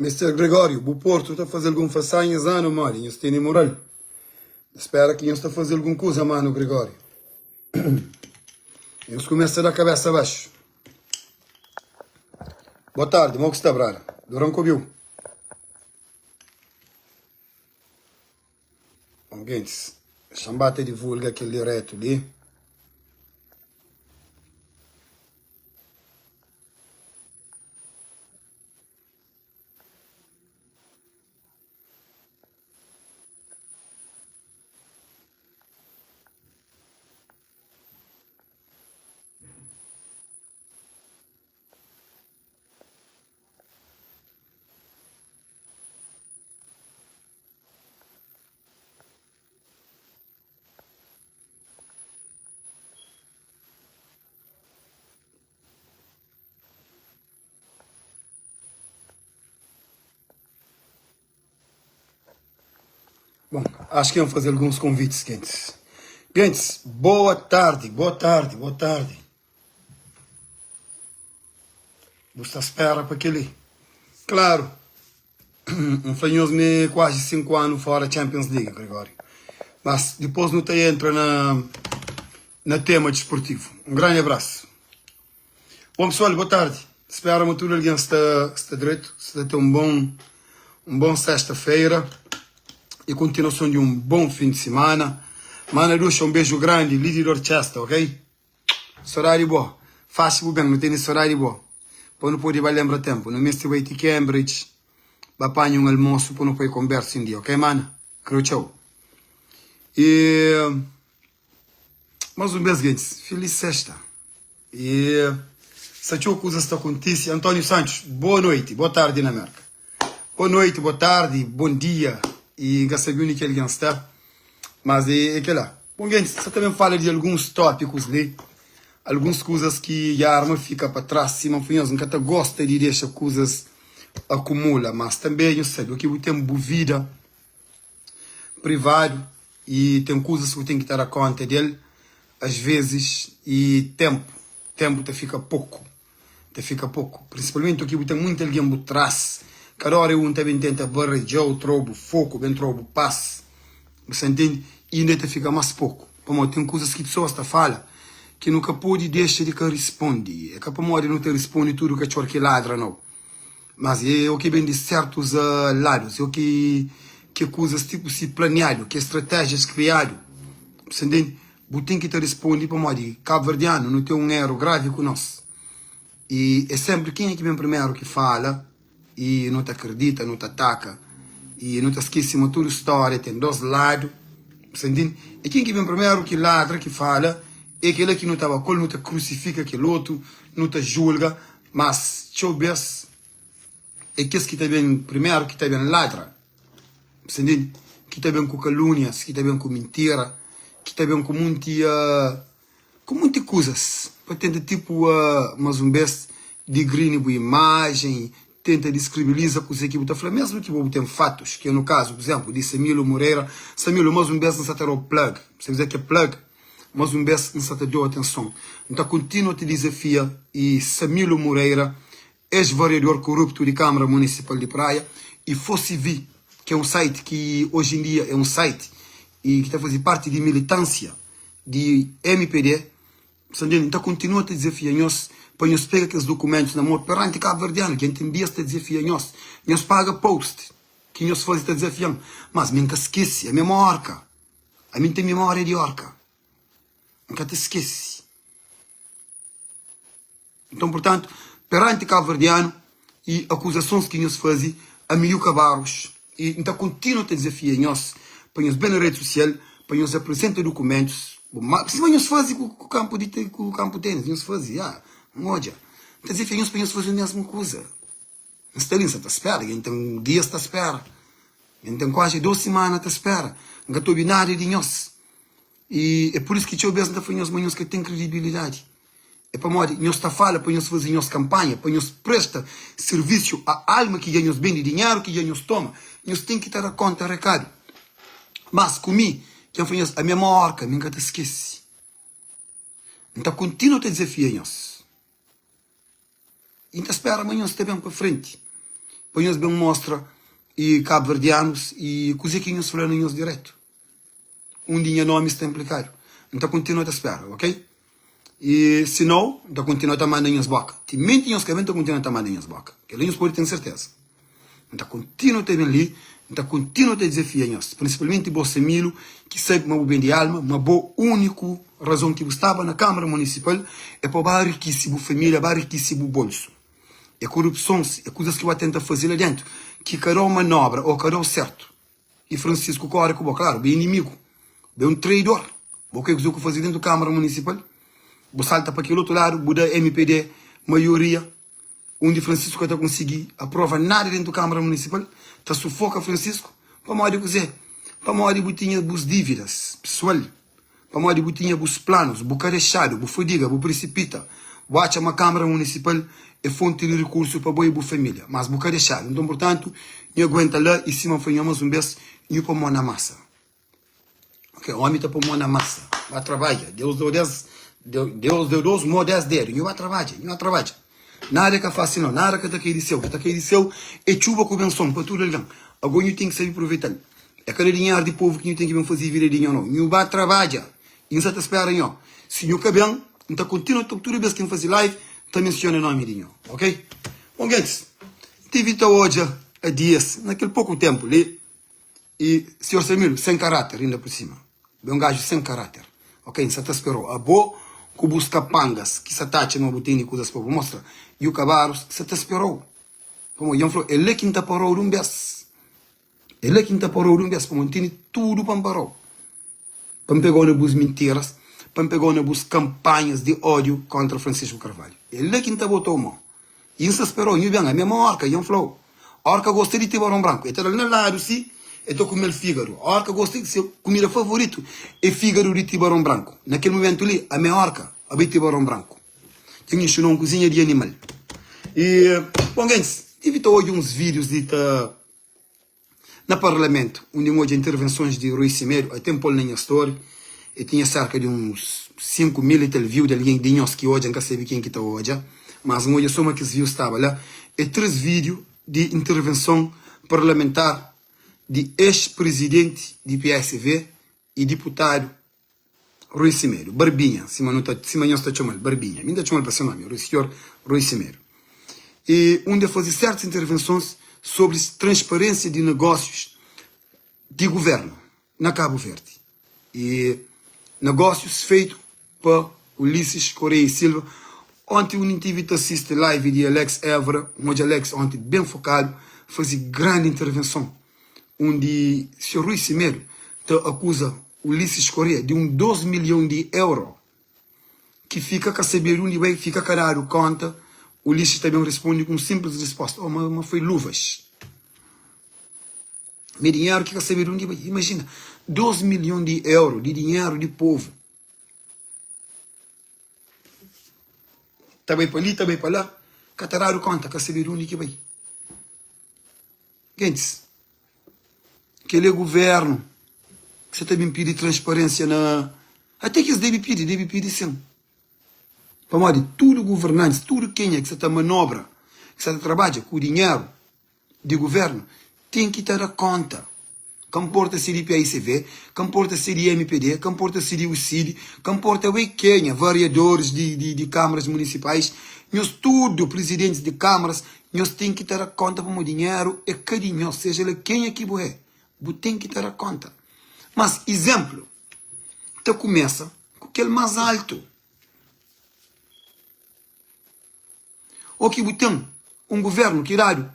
Mister Gregorio, bu Porto ta faze algun fasanha es anu modi? Nhos tene moral? N spera ki nhos ta faze algun kuza manu Gregorio. Nhos kumesa da kabesa baxu. Boa tardi, mo ki sta brada? Duran ku obiu. Bom gentis, xa-m ba ta divulga kel diretu li. Bom, acho que vamos fazer alguns convites, gentis. Gentis, boa tarde, boa tarde, boa tarde. Bu sta spera pa kel-li? Klaru, N fla nhos ma é kuazi 5 anu fora Champions League, Gregório. Mas dipôs nu ta entra na, na tema disportivu. Un grandi abrasu. Bom pessoal, boa tarde. Spera ma tudu algen sta, sta dretu, sta ta ten un bon, un bon sexta-feira e kontinuason di un bon fin di simana. Mana Duxa, un beju grandi li di Dorchester, ok? Sodadi bo, faxi bu ben, nu tene sodadi bo Pa nu pode ba lenbra tenpu Nu meste bai ti Cambridge Ba panha un almosu pa nu poi konbersu un dia, ok mana? Kreu txeu E mas un bes gentis, filis sexta E sa txeu kuzas ta kontise António Santos, boa noiti, boa tardi na Merka Boa noiti, boa tardi, bon dia E N ka sabe undi ki algen sta Mas é kel-la. Bon gentis, sa ta ben fala di alguns tópikus li, alguns kuzas ki dja arma fika pa tras, sima N fla nhos, N ka ta gosta di dexa kuzas akumula, mas tanbe nhos sabe, oki bu ten bu vida privadu i ten kuzas ki bu ten ki ta da konta del, asvezis i tenpu, tenpu ta fika poku. Ta fika poku. Prinsipalmenti oki bu ten munti algen bu tras. Kada ora un ta ben tenta baradja-u, tra-u bu foku, ben tra-u bu pas. Bu sta ntende? Inda ta fika mas poku. Pamodi ten kuzas ki pesoas ta fala ki nu ka pode dexa di ka risponde. É ka pamodi nu ta risponde tudu katxor ki ladra, nau. Mas é oki ben di sertus ladus, é oki ki kuzas tipu si planiadu, ki stratéjias kriadu. Bu sta ntende? Bu ten ki ta risponde pamodi kabuverdianu nu ten un eru gravi ku nos i e senpri kenha ki ben primeru ki fala i nu ta kridita, nu ta ataka i nu ta skese ma tudu storia ten dos ladu, bu sta ntende? E ken ki ben primeru ki ladra, ki fala e kila ki nu ta ba ku el, nu ta krusifika kel otu, nu ta julga, mas txeu bes e kes ki ta ben primeru ki ta ben ladra. Bu ntende? Ki ta ben ku kalúnias, ki ta ben ku mintira, ki ta ben ku munti ku munti kuzas pa tenta tipu más un bes digrini bu imajen, tenta diskribiliza kuzê ki bu ta fla, mésmu ki bo bu ten fatus, ki é nu kazu, pur izénplu, di Samilo Moreira. Samilo, más un bes N sa ta da-u plug. Bu sabe kuzê ki é plug? Más un bes N sa ta da-u atenson. N ta kontinua ta dizafia i Samilo Moreira ex-variador koruptu di Kamara Munisipal di Praia i Fosivi, ki é un site ki oji en dia é un site i ki ta faze parti di militansia di mpd, Sa ntende? N ta kontinua ta dizafia nhos pa nhos pega kes dukumentus na mo peranti kabuverdianu, dja N ten dias ta dizafia nhos, nhos paga post ki nhos faze ta dizafia-m, mas mi N ka skese, ami é ma orka, ami N ten mimoria di orka, N ka ta skese. Nton, purtantu, peranti kabuverdianu i akuzasons ki nhos faze a Miuka Barros, i N ta kontinua ta dizafia nhos pa nhos ben na redi susial pa nhos aprizenta dukumentus, sima nhos faze ku kanpu di ku kanpu tenis, nhos faze, ya, N odja. N ta dizafia nhos pa nhos faze mesmu kuza. N sta li, N sta ta spera, dja N ten dias ta spera, dja N ten kuazi dos simana ta spera, N ka ta obi nada di nhos. I é pur isu ki txeu bês N ta fla nhos ma nhos ka ten kredibilidadi. É pamodi nhos ta fala pa nhos faze nhos kanpanha, pa nhos presta sirvisu a alma ki dja nhos bende, dinheru ki dja nhos toma, nhos ten ki ta da konta rekadu. Mas ku mi, dja N fla nhos, ami é ma orka, mi N ka ta skese. N ta kontinua ta dizafia nhos. I N ta spera ma nhos ta ben pa frenti. pa nhos ben mostra e kabuverdianus e kuzê ki nhos fla na nhos diretu undi nha nomi sta inplikadu. N ta kontinua ta spera, ok? E si nau, N ta kontinua ta manda nhos boka. Timenti nhos ka ben, N ta kontinua ta manda nhos boka. Kel-li nhos pode ten serteza. N ta kontinua ta ben li, N ta kontinua ta dizafia nhos, prinsipalmenti bo Samilo, ki sabe ma bu ben di alma, ma bo úniku razon ki bu staba na Kámara Munisipal é pa bu ba rikise bu família, ba rikise bu bolsu. É korupsons, é kuzas ki bu ba tenta faze la déntu ki ka da-u manobra ô ka da-u sértu. I Francisco kore ku bo, klaru, bo é inimigu, bo é un traidor, bo ka é kuzê ku faze dentu Kámara Munisipal, bo salta pa kel otu ladu, bu da mpd maioria, undi Francisco ka ta konsigi aprova nada dentu Kámara Munisipal, ta sufoka Francisco, pamodi kuzê? Pamodi bu tinha bus dívidas pesoal. Pamodi bu tinha bus planus, bu ka dexadu, bu fadiga, bu prisipita, bu atxa ma Kamara Munisipal é fonti di rikursu pa bo i bu familia, mas bu ka dexadu. Nton, purtantu, nhu aguenta la i sima N fla nho mas un bes, nhu po mo na masa. Ok, omi ta po mo na masa. Ba trabadja. Deus deu des, Deus deu dos mo, des dedu. Nhu ba trabadja, nhu ba trabadja. Nada é ka fásil nau, nada ka ta kai di séu. Ki ta kai di séu é txuba ku benson pa tudu algen. Ago nhu ten ki sabe pruveita-l. É ka na dinheru di povu ki nhu ten ki ben faze vida di nho nau. Nhu ba trabadja i N sa ta spera nho. Si nhu ka ben, N ta kontinua tudu bes ki N faze live ta mensiona nomi di nho. Ok? Bon gentis, N tivi ta odja a dias na kel poku tenpu li. I Senhor Samilo sen karáter inda por sima. Bo é un gaju sen karáter. Ok, N sa ta sperou. Abo ku bus kapangas ki sa ta atxa ma bu tene kuzas pa bu mostra, Yuka Barros sa ta sperou. Pamodi dja N flau, é la ki N ta parou di un bes. É la ki N ta parou di un bes, pamodi N tene tudu pa N parou. Pa N pegau na bus mintiras, pa N pegau na bus kanpanhas di ódiu kontra Francisco Carvalho. É la ki N ta botou mon. I N sta sperau, nhu ben, ami é ma orka, dja N fla-u. Orka gosta di tibaron branku, e ta da-l na ladu si e ta kume-l fígadu. Orka gosta di, se kumida favoritu é fígadu di tibaron branku. Na kel mumentu li, ami é orka, abo é tibaron branku. Dja N inxina-u un kuzinha di animal. I, bon, gentis, N tive ta odja uns vídius di ta. Na parlamentu, undi N odja intervensons di Rui Semedo, até N pô-l na nha story, e tinha serka di uns 5 mil i tal view di algen di nhos ki odja, N ka sabe ken ki ta odja, mas N odja so ma kes views staba la. É 3 vídiu di intervenson parlamentar di ex-prizidenti di PSV i diputadu Rui Semedo, Barbinha, sima nu ta, sima nhos ta txoma-l, Barbinha. Mi N ta txoma-l pa se nomi, Rui, Sinhor Rui Semedo. E undi el faze sertus intervensons sobri transparensia di negósius di guvernu na Kabu Verdi e negósius feitu pa Ulisses Correia e Silva. Onti undi N tivi ta sisti live di Alex Évora, N odja Alex onti ben fokadu, faze grandi intervenson undi Sinhor Rui Semedo ta akuza Ulisses Correa di un 2 milhon di euro ki fika ka sabedu undi bai, fika ka dadu konta, Ulisses ta ben risponde ku un simples risposta, oh ma ma foi luvas, ma é dinheru ki ka sabedu undi bai. Imajina, 2 milhon di euro di dinheru di povu ta bai pa li, ta bai pa la, ka ta dadu konta, ka sabedu undi ki bai. Gentis, kel é guvernu ki sa ta ben pidi transparensia na. Ate ki es debe pidi, debe pidi sin. Pamodi tudu guvernantis, tudu kenha ki sa ta manobra, ki sa ta trabadja ku dinheru di guvernu, ten ki ta da konta. Ka nporta si é di paicv, ka nporta si é di mpd, ka nporta si é di ucid, ka nporta ue kenha, variadoris di di di kamaras munisipais, nhos tudu prizidentis di kamaras, nhos ten ki ta da konta pamodi dinheru é ka di nhos, seja la kenha ki bu é, bu ten ki ta da konta. Mas izemplu ta kumesa ku kel mas altu. Ô ki bu ten un guvernu ki dadu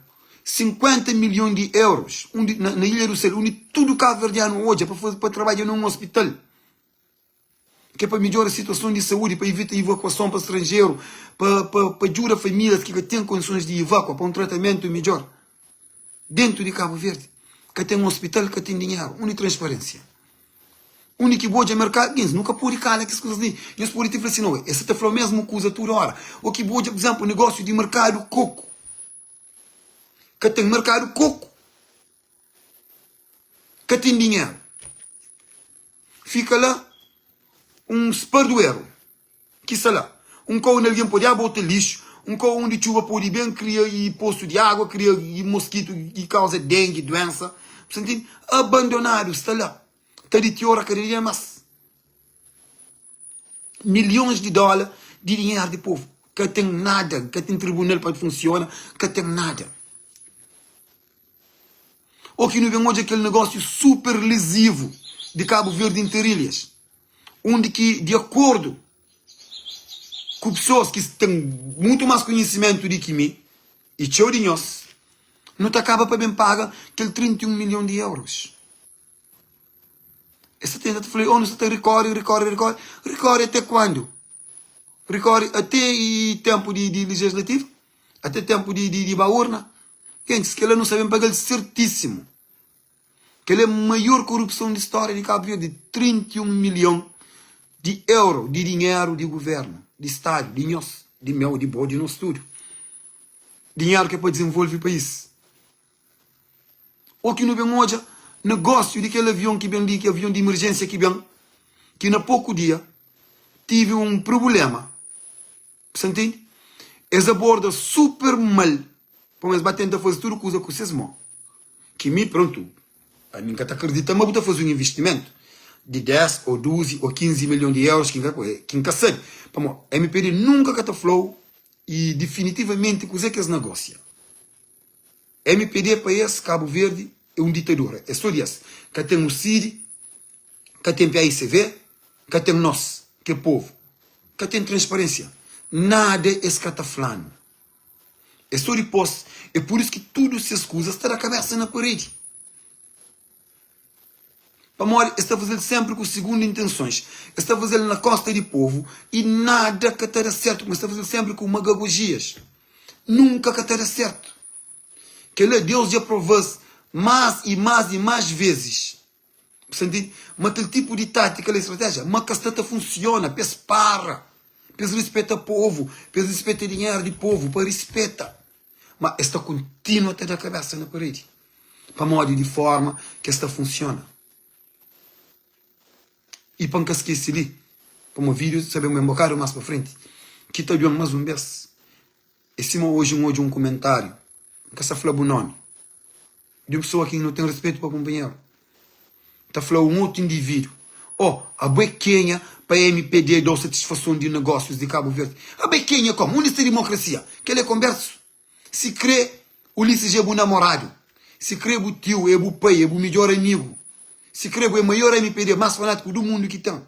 50 milhon di euros undi, na, na Ilha do Sal, undi tudu kabuverdianu odja pa faze, pa trabadja na un ospital, ki é pa midjora situason di saúdi, pa ivita ivakuason pa stranjeru, pa, pa, pa djuda famílias ki ka ten kondisons di ivakua pa un tratamentu midjor. Dentu di Kabu Verdi ka ten ospital, ka ten dinheru. Undi transparensia? Undi ki bu odja merkadu? Nhos nu ka pode kala kes kuzas li. Nhos pode ti fla si no, es sa ta fla mesmu kuza tudu ora. O ki bu odja, pur izemplu, negósiu di merkadu koku. Ka ten merkadu koku. Ka ten dinheru. Fika la un spardueru. Ki sta la. Un kau undi algen pode bota lixu. Un kau undi txuba pode ben kria i posu di agua, kria i moskitu i kauza dengi, duensa. Bu sta ntende? Abandonadu sta la, ta ditiora kada dia más. Milhons di dóla di dinheru di povu. Ka ten nada, ka ten tribunal pa funsiona, ka ten nada. Ô ki nu ben odja kel negósiu super lesivu di Kabu Verdi Interilhas, undi ki di akordu ku pesoas ki ten mutu más konhisimentu di ki mi i txeu di nhos, nu ta kaba pa ben paga kel 31 milhon di euros. Es ta tenta ta fla, oh, nu sta ta rikori, rikori, rikori, rikori até kuandu? Rikori até i tempu di, di legislativu? Até tempu di, di, di ba urna? Gentis, kela nu sta ben paga-l sertísimu. Kel é maior korupson di stória di Kabu Verdi, 31 milhon di euro di dinheru di guvernu, di stadu, di nhos, di meu, di bo, di nos tudu. Dinheru ki é pa dizenvolve país. Ô ki nu ben odja negósiu di kel avion ki ben li, ki avion di imerjénsia ki ben, ki na poku dia tive un prubléma. Bu sta ntende? Es aborda super mal, pamodi es ba tenta faze tudu kuza ku ses mô. Ki mi, prontu, ami N ka ta kridita ma bu ta faze un investimentu di 10 ô 12 ô 15 milhon di euros ki N ka sabe, pamodi MPD nunka ka ta fla-u i difinitivamenti kuzê ki es nagósia. Mpd pa es Cabo Verde é um ditadura é so di es ka tem UCID ka tem paicv ka tem nos ke povo ka tem transparencia nada es ka ta flanu é so dipos é por isso ki tudo ses kuzas ta da cabeça na parede pamodi es ta fazel sempre ku segundo intensões es ta fazel na costa di povo e nada ka ta da certo es ta fazel sempre ku magagogias nunka ka ta da certo kela Deus dja provas mas e mas e mas vezes bu sta ntende ma kel tipo di tátika la e estratégia ma ka sta ta funciona pa es para pa es rispeta povo pa es rispeta dinheru di povo pa rispeta ma es ta kontinua ta da kabesa na paredi pamodi di forma ki es ta funsiona. I pa N ka skese li, pamodi vídiu sta ben ben bokadu más pa frenti, ki ta djuda-m más un bês, é sima oji N odja un kumentáriu, N ka sta fla bu nómi, di un pesoa ki nu ten ruspetu pa kunpanheru, ta fla un otu indivídu, Oh, abo é kenha pa mpd da-u satisfason di negósius di Kabu Verdi? Abo é kenha kómu? Undi sta dimokrasia? Kel-li é konbérsu? Si kre Ulisses é bu namoradu, si kre bu tiu, é bu pai, é bu midjor amigu, si kre bu é maior mpd más fanátiku du mundu ki ten.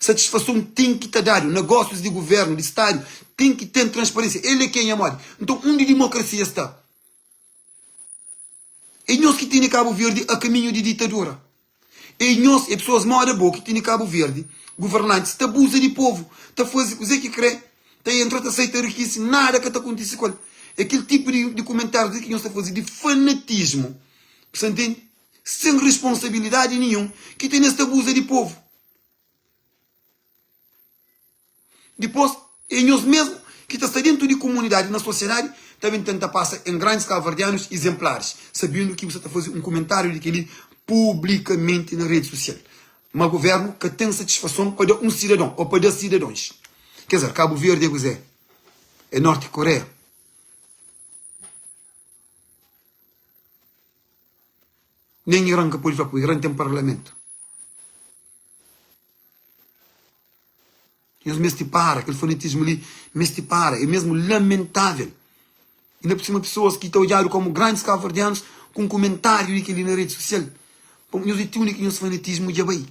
Satisfason ten ki ta dadu, negósius di guvernu, di stadu, ten ki ten transparensia. El é kenha modi? Nton undi dimokrasia sta? É nhos ki tene Kabu Verdi a kaminhu di ditadura. É nhos, é pesoas moda bo ki tene Kabu Verdi, guvernantis ta abuza di povu, ta faze kuze ki kre, ta entra ta sai ta rikise, nada ka ta kontise ku el. É kel tipu di di kumentárius li ki nhos ta faze di fanatismu, bu sta ntende? Sen responsabilidadi ninhun ki tene es ta abuza di povu. Dipôs, é nhos mesmu ki ta sta dentu di kumunidadi, na sosiedadi, ta ben tenta pasa en grandis kabuverdianus izenplaris, sabendu ki bu sta ta faze un kumentáriu di kel-li publikamenti na redi susial. Ma guvernu ka ten satisfason pa da un sidadon ô pa da sidadons. Kes dizer, Kabu Verdi é kuzê? É Norti Korea? Nen Iran ka pode fla, pô, Iran ten parlamentu. Nhos meste para, kel fanatismu li meste para, é mesmu lamentável. Inda por sima pesoas ki ta odjadu komu grandis kabuverdianus ku un kumentáriu di kel-li na redi sosial. Pamodi nhos é ti undi ki nhos fanatismu dja bai.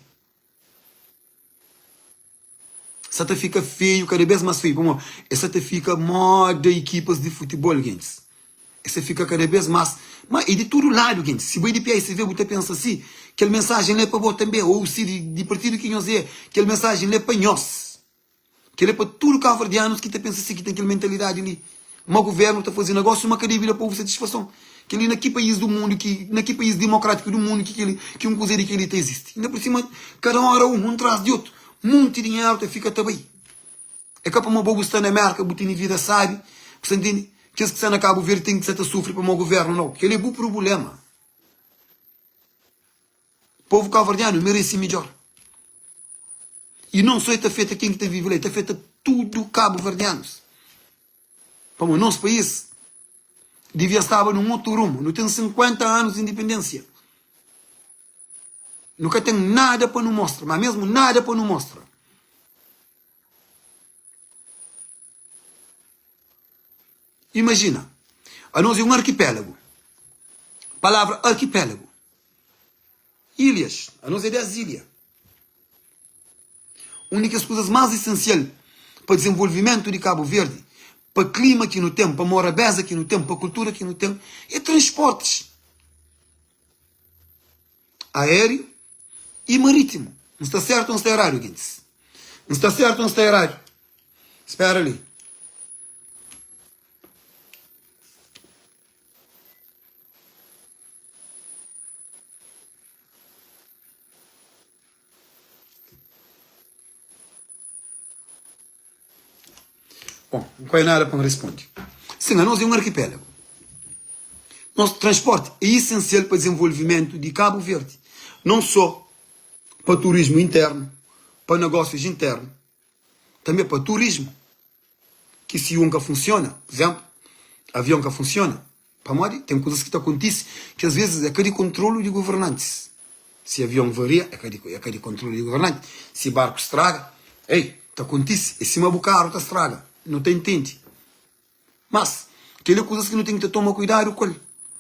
Sa ta fika feiu, kada bes más feiu, pamodi es sa ta fika moda ekipas di futibol, gentis. Es ta fika kada bes más. Ma é di tudu ladu, gentis. Si bai di PICV bu ta pensa si, kel mensajen la é pa bo tanbê, ou si di partidu ki nhos é, kel mensajen la é pa nhos. Kel é pa tudu kabuverdianus ki ta pensa si, ki ten kel mentalidadi li. Ma guvernu ta faze nagósiu, ma ka debe da povu satisfason. Kel li na ki país du mundu ki, na ki país dimokrátiku du mundu ki kel ki un kuza di kel li ta izisti? Inda pur sima, kada óra un, un tras di otu, munti dinheru ta fika ta bai. É ka pamodi bo bu sta na Merka bu tene vida sabi, bu sta ntende? Kes ki sta na Kabu Verdi ten ki sta ta sufri pamodi guvernu nau. Kel-li é bu prubulema. Povu kabuverdianu merese midjor. I non so e ta afeta ken ki ta vive la, e ta afeta tudu kabuverdianus. Pamodi nos país divia staba nun otu rumu. Nu ten 50 anus di indipendênsia. Nu ka ten nada pa nu mostra, ma mesmu nada pa nu mostra. Imajina, anos é un arkipélagu. Palavra arkipélagu, ilhas, anos é 10 ilha. Un di kes kuzas más isensial pa dizenvolvimentu di Kabu Verdi, pa klima ki nu ten, pa morabéza ki nu ten, pa kultura ki nu ten, é transportis aériu i marítimu. N sta sértu ô N sta eradu, gentis? N sta sértu ô N sta eradu? Spera li. Bon, N ka oia nada pa N responde. Sin, anos é un arkipélagu. Nos transporti é isensial pa dizenvolvimentu di Kabu Verdi, non sô pa turismu internu, pa nogósius internu, tanbe pa turismu. Ki si un ka funsiona, pur izénplu, avion ka funsiona, pamodi ten kuzas ki ta kontise ki as vezis é ka di kontrolu di governantis. Si avion varia, é ka di é ka di kontrolu di governanti. Si barku straga, ei, ta kontise, é sima bu karu ta straga, nu ta intende. Mas, kel-li é kuzas ki nu ten ki ta toma kuidadu ku el,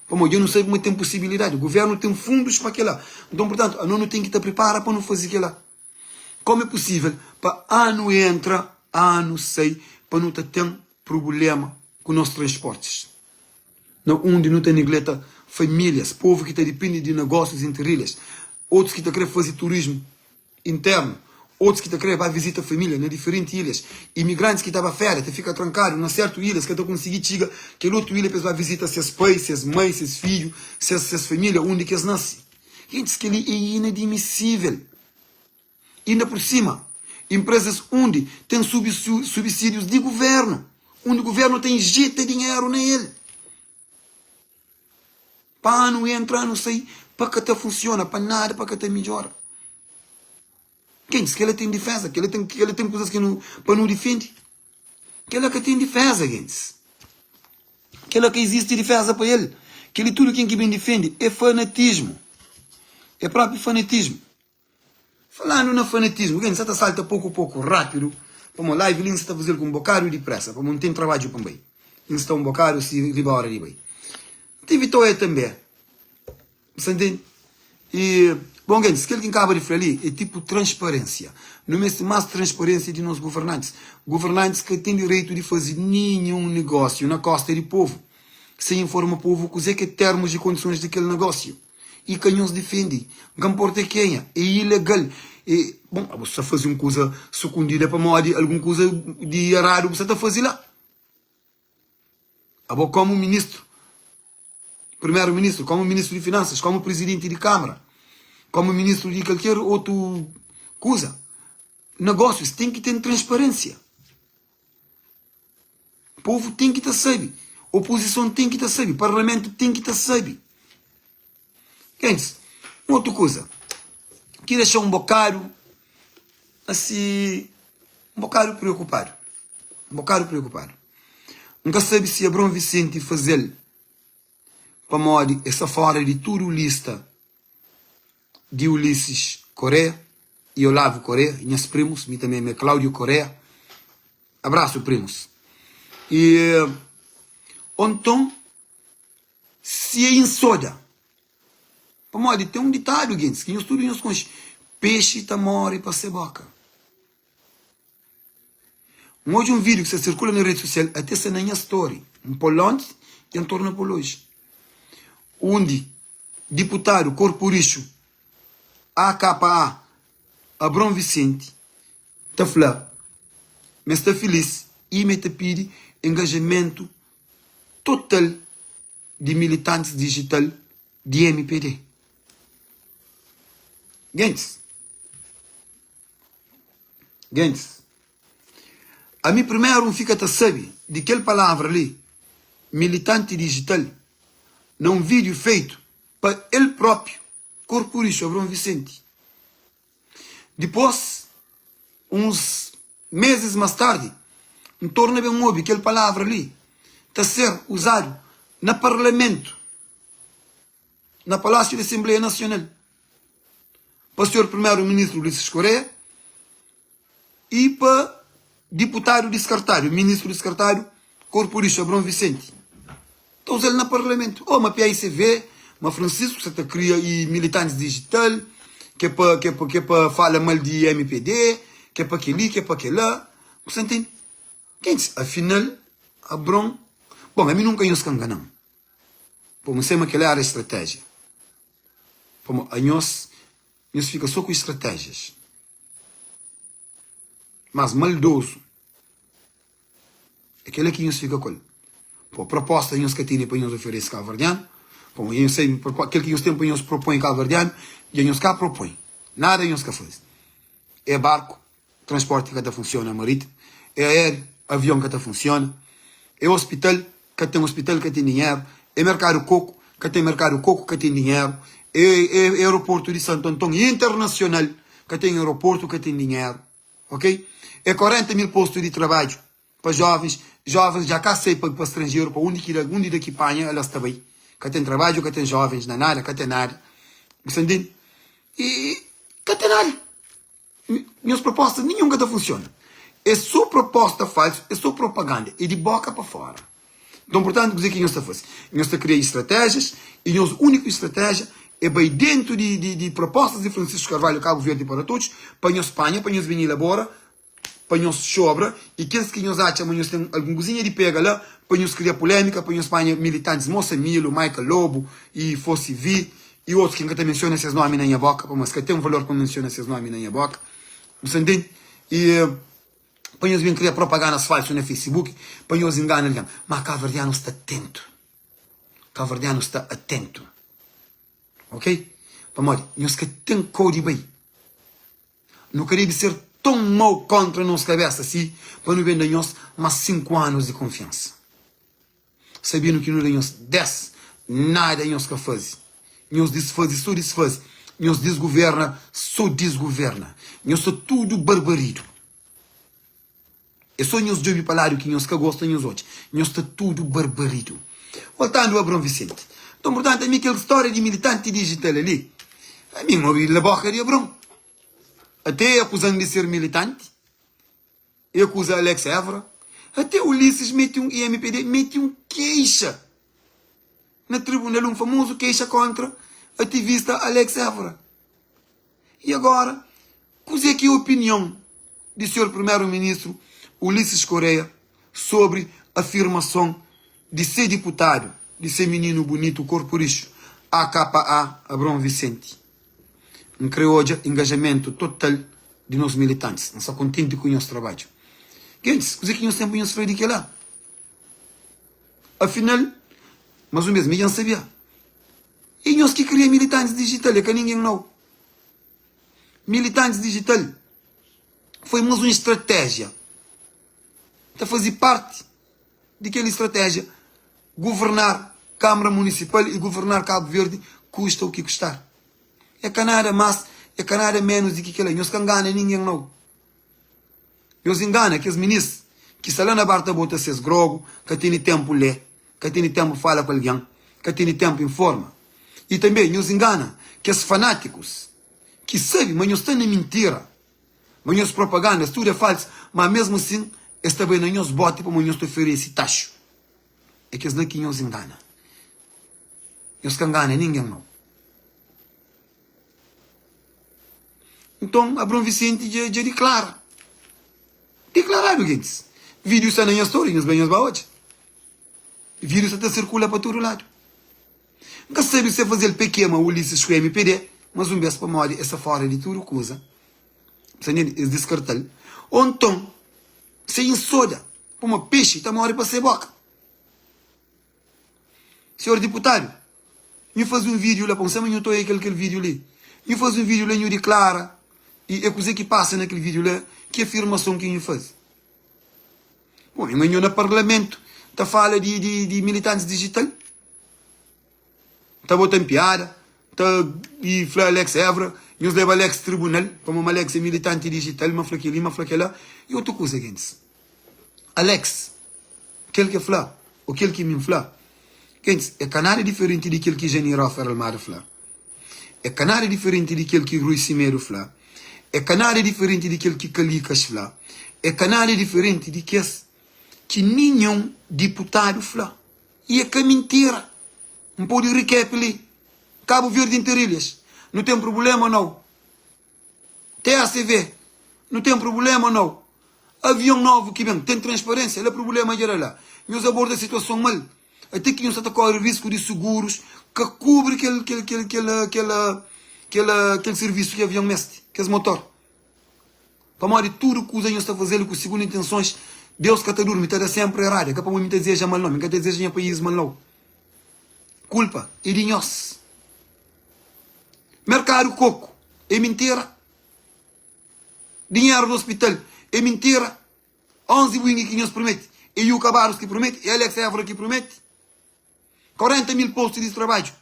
pamodi dja nu sabe ma ten posibilidadi, govérnu ten fundus pa kel-la. Nton, purtantu, anos nu ten ki ta pripara pa nu faze kel-la. Komu é pusível pa anu entra, anu sai, pa nu ta ten prubulema ku nos transportis, na undi nu ta negleta famílias, povu ki ta dipende di negósius entri ilhas, otus ki ta kre faze turismu internu, otus ki ta kre ba vizita família na diferenti ilhas, imigrantis ki ta ba féria ta fika trankadu na sertu ilhas, ka ta konsigi txiga kel otu ilha pa es ba vizita ses pai, ses mai, ses fidju, ses família undi ki es nase. Gentis, kel-li é inadmisível. Inda pur sima, inprezas undi ten subsídius di guvernu, undi guvernu ta injeta dinheru na el, pa anu entra, anu sai, pa ka ta funsiona, pa nada, pa ka ta midjora. Gentis, kel-la ten difeza, kel-la ten, kel-la ten kuzas ki nu, pa nu difende. Kel-la ka ten difeza, gentis. Kel-la ka izisti difeza pa el. Kel-li tudu ken ki ben difende é fanatismu. É própi fanatismu. Falandu na fanatismu, gen, N sa ta salta poku poku, rápidu, pamo live li N sa ta faze-l ku un bokadu di presa, pamo N ten trabadju pa N bai. N sta un bokadu si riba ora di bai. N ten vitória tanbe. Bu sa ntende? I, bon gentis, kel ki N kaba di fla li é tipu transparénsia. Nu meste más transparénsia di nos governantis. Governantis ka ten direitu di faze ninhun negósiu na kósta di povu, sen informa povu kuzê ki é termus i kondisons di kel negósiu. I ka nhos difende. N ka nporta é kenha, é ilegal. É, bon, bu sta faze un kuza sukundida pamodi algun kuza di eradu bu sta ta faze la. Abo komu ministru, primeru ministru, komu ministru di finansas, komu prizidenti di kamara, komu ministru di kalker otu kuza, negósius ten ki ten transparensia. Povu ten ki ta sabe, opozison ten ki ta sabe, parlamentu ten ki ta sabe. Gentis, un otu kuza ki dexa un bokadu asi, un bokadu preokupadu, un bokadu preokupadu. N ka sabe si Abraon Vicente faze-l pamodi el sta fora di tudu lista di Ulisses Correa i Olavo Correa, nhas primus, mi tanbe mi é Claudio Correa. Abrasu primus. I ô nton Si é insoda. Pamodi ten un ditadu, gentis, ki nhos tudu nhos konxe, Pexi ta móre pa se bóka. N odja un vídiu ki sta sirkula na redi sosial, até sta na nha story. N pô-l onti i N torna pô-l oji. Undi diputadu Korpu Rixu, AKA Abrão Vicente, ta fla ma el sta filís i ma el ta pidi engajamentu total di militantis dijital di mpd. Gentis, gentis, ami primeru N fika ta sabe di kel palavra li, militanti dijital, na un vídiu feitu pa el própiu, Korpu Rixu, Abraon Vicente. Dipôs, uns mezis más tardi, N torna ben obi kel palavra li. ta ser uzadu na Parlamentu, na Palásiu di Asenbleia Nasional, pa Senhor Primeru Ministru Ulisses Correia i pa diputadu diskartadu, ministru diskartadu, Korpu di Chabron Vicente. Ta uza-l na Parlamentu. Oh, ma PAICV, ma Francisco sa ta kria i militantis digital, ke pa, ke pa, ke pa fala mal di MPD, ke pa kel-li, ke pa kel-la. Bu sa ntende? Gentis, afinal, Abron, bon, ami nunka nhos ka ngana-m. Pamo, N sai ma kel-la éra stratéjia. Pamo, anhos, nhos fika so ku stratéjias. Mas maldozu é kel-la ki nhos fika ku el. Pô, proposta nhos ka tene pa nhos oferese kabuverdianu, pamo nhos sabe kel ki nhos ten pa nhos propõe kabuverdianu, dja nhos ka propõe, nada nhos ka faze. É barku, transporti ka ta funsiona marítimo, é aéreo, avion ka ta funsiona, é ospital, ka ten ospital, ka ten dinheru, é merkadu koku, ka ten merkadu koku, ka ten dinheru, é é aeroportu di Santu Anton internasional, ka ten aeroportu, ka ten dinheru, ok? É 40 mil postu di trabadju pa jovens, jovens dja ka sai pa pa stranjeru, pa undi ki da, undi da ki panha, ala sta bai, ka ten trabadju, ka ten jovens na nada, ka ten nada, bu sta ntende? E ka ten nada. Nhos proposta ninhun ka ta funciona. É so proposta falso, é so propaganda, é di boka pa fora. Nton, portantu, kuze ki nhos ta faze? Nhos ta kria estratégias e nhos úniku estratégia é bai dentu di, di, di propostas di Francisco Carvalho Cabo Verde para Todos pa nhos panha, pa nhos ben elabora, pa nhos xobra e kes ki nhos atxa ma nhos ten algun kuzinha di pega la pa nhos kria pulémika, pa nhos panha militantis Moça Milo, Michael Lobo e Fosse Vi e otus ki N ka ta mensiona ses nomi na nha boka pamodi es ka ten valor pa N mensiona ses nomi na nha boka. Bu sta ntende? E pa nhos ben kria propagandas falsu na Facebook pa nhos ingana algen. Ma kaverdianu sta atentu. Kaverdianu sta atentu. Ok? Pamodi nhos ka ten kou di bai. Nu ka debe ser ton mau kóntra nos kabésa si pa nu ben da nhos más 5 anus di konfiansa. Sabendo ki nu da nhos 10, nada nhos ka faze. Nhos disfaze so disfaze, nhos disguverna so disguverna. Nhos sta tudu barbaridu. É so nhos djobe pa ladu ki nhos ka gosta nhos odja. Nhos sta tudu barbaridu. Voltandu Abraão Vicente. Nton, purtantu, ami kel stória di militanti dijital ali, ami N obi la boka di Abraão. Ate akuza-m di ser militanti, e akuza Alex Évora, ate Ulisses mete un, IMPD, mete un keixa na tribunal, un famozu keixa kontra ativista Alex Évora. E agora, kuzê ki é opinion di Senhor Primeru Ministru Ulisses Correia sobri afirmason di se diputadu, di se mininu bunitu korpu rixu, AKA Abraão Vicente? N kre odja engajamentu total di nos militantis. N sta kontenti ku nhos trabadju. Gentis, kuzê ki nhos ten pa nhos fla di kel-la? Afinal, mas un bes, mi dja N sabia. É nhos ki kria militantis dijital, é ka ningen nau. Militantis dijital foi mas un estratéjia, ta faze parti di kel estratéjia governar Kamara Munisipal y governar Kabu Verdi kusta u ki kustar. É ka nada mas, é ka nada menus di ki kel-la. Nhos ka ngana ningen nau. Nhos ingana kes minis ki sta la na bar ta bota ses grogu, ka tene tenpu le, ka tene tenpu fala ku algen, ka tene tenpu informa. I tanbe nhos ingana kes fanatikus ki sabe ma nhos sta na mintira, ma nhos propagandas tudu é falsu, ma mesmu asin es ta bai na nhos boti pamodi nhos ta oferese taxu. É kes la ki nhos ingana. Nhos ka ngana ningen nau. Nton, Abraon Vicente dja, dja diklara. Diklaradu, gentis. Vídiu sta na nha story, nhos bai nhos ba odja. Vídiu sta ta sirkula pa tudu ladu. N ka sabe si e faze-l pa e kema Ulisses ku MPD, mas un bes pamodi e sta fora di tudu kuza. Bu sta ntende? Es diskarta-l. Ô nton, se insoda, pamodi pexi ta more pa se boka. Senhor diputadu, nhu faze un vídiu la pa N sabe ma nhu ta oia kel kel vídiu li. Nhu faze un vídiu la nhu diklara i é kuzê ki pasa na kel vídiu la, ki afirmason ki nhu faze. Bon, ma nhu na parlamentu ta fala di di di militantis dijital, ta bota-m piada, ta i fla Alex Évora, nhos leba Alex tribunal pamodi ma Alex é militanti dijital, ma fla kel-li, ma fla kel-la. I otu kuza, gentis, Alex, kel ki el fla. O kel ki mi N fla, gentis, é ka nada diferenti di kel ki Janir Ofer Almada fla. É ka nada diferenti di kel ki Rui Simedo fla. É ka nada diferenti di kel ki Kalikas fla. É ka nada diferenti di kes ki ninhun diputadu fla. I é ka mintira. N pode recap li. Cabo Verde Interilhas, nu ten prubulema o nau? TACV, nu ten prubulema o nau? Avion novu ki ben, ten transparênsia? La prubulema dja da la. Nhos aborda situason mal. Ate ki nhos sa ta kore risku di sugurus ka kubri kel kel kel kel kel kel kel sirvisu ki avion meste, kes motor. Pamodi tudu kuza nhos ta faze-l ku sigundu intensons, Deus ka ta durmi, ta da senpri eradu. É ka pamodi mi ta dizeja mal nau, mi ka ta dizeja nha país mal nau. Kulpa é di nhos. Merkadu koku é mintira. Dinheru di ospital é mintira. 11 buingi ki nhos promete é Yuka Barros ki promete, é Alex Évora ki promete. 40 mil postu di trabadju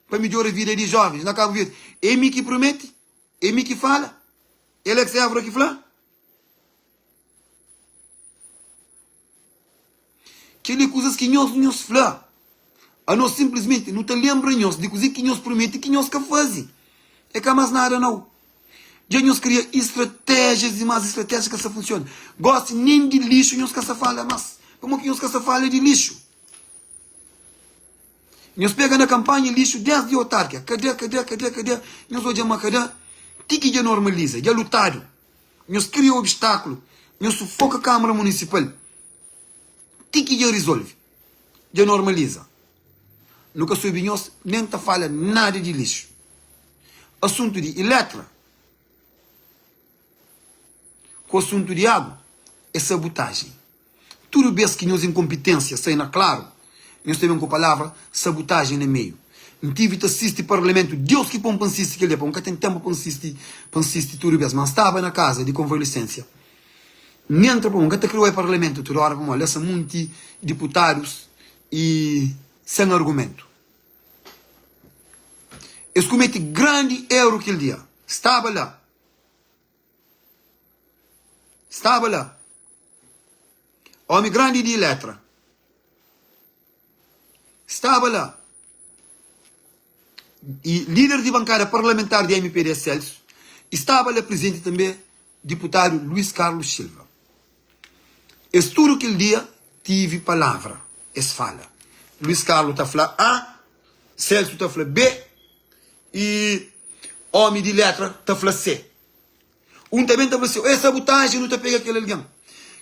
pa midjora vida di jovens na Kabu Verdi é mi ki promete, é mi ki fala, é Alex Évora ki fla. Kel-li é kuzas ki nhos nhos fla. Anos sinplismenti nu ta lenbra nhos di kuzê ki nhos promete ki nhos ka faze. É ka más nada nau. Dja nhos kria istratéjias i más istratéjias ka sta funsiona. Gósi nen di lixu nhos ka sta fala más. Pamodi ki nhos ka sta fala di lixu? Nhos pega na kanpanha lixu désdi otarkia. Kada, kada, kada, kada, nhos odja ma kada ti ki dja normaliza, dja lutadu. Nhos kria obstakulu, nhos sufoka Kamara Munisipal ti ki dja rizolve, dja normaliza. Nu ka subi nhos nen ta fala nada di lixu. Asuntu di Iletra ku asuntu di agu é sabutajen. Tudu bes ki nhos inkonpitensia sai na klaru, nhos ta ben ku palavra sabutajen na meiu. N tivi ta sisti parlamentu, Deus ki pon pa N sisti kel dia, pa N ka ten tenpu pa N sisti, pa N sisti tudu bes, ma N staba na kaza di konvalesensia. N entra pamodi N ka ta kre oi parlamentu tudu ora pamodi la sta munti diputadus i sen argumentu. Es kumeti grandi eru kel dia. Staba la. Staba la. Omi grandi di letra. Staba la. I lider di bankada parlamentar di MPD Celso i staba la prizenti tanbe diputadu Luiz Carlos Silva. Es tudu kel dia tivi palavra, es fala. Luiz Carlos ta fla A, Celso ta fla B i omi di letra ta fla C. Un ta ben ta fla si, é sabutajen, nu ta pega kel algen.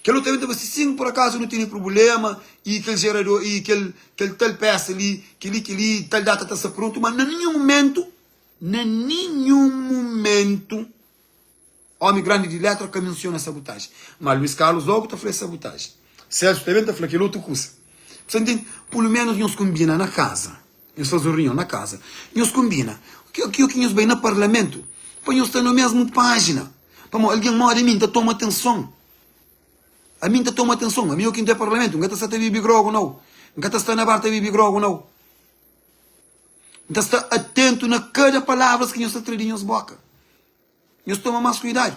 Kel otu ta ben ta fla si, sin, pur akazu nu tene prubulema i kel jerador, i kel, kel tal pesa li, kel-li, kel-li, tal data ta sta prontu, ma na ninhun mumentu, na ninhun mumentu, omi grandi di letra ka mensiona sabutajen. Ma Luiz Carlos logu ta fla é sabutajen. Celso ta ben ta fla kel otu kusa. Bu sta ntende? Pulu menus nhos konbina na kaza. Nhos faze un runion na kaza, nhos konbina ki ki nhos bai na parlamentu pa nhos sta na mesmu pajina. Pamodi algen modi ami, N ta toma atenson. Ami N ta toma atenson. Ami ô ki N ta parlamentu, N ka ta sta ta bibi grogu nau. N ka ta sta na bar ta bibi grogu nau. N ta sta atentu na kada palavras ki nhos ta tra di nhos boka. Nhos toma más kuidadu,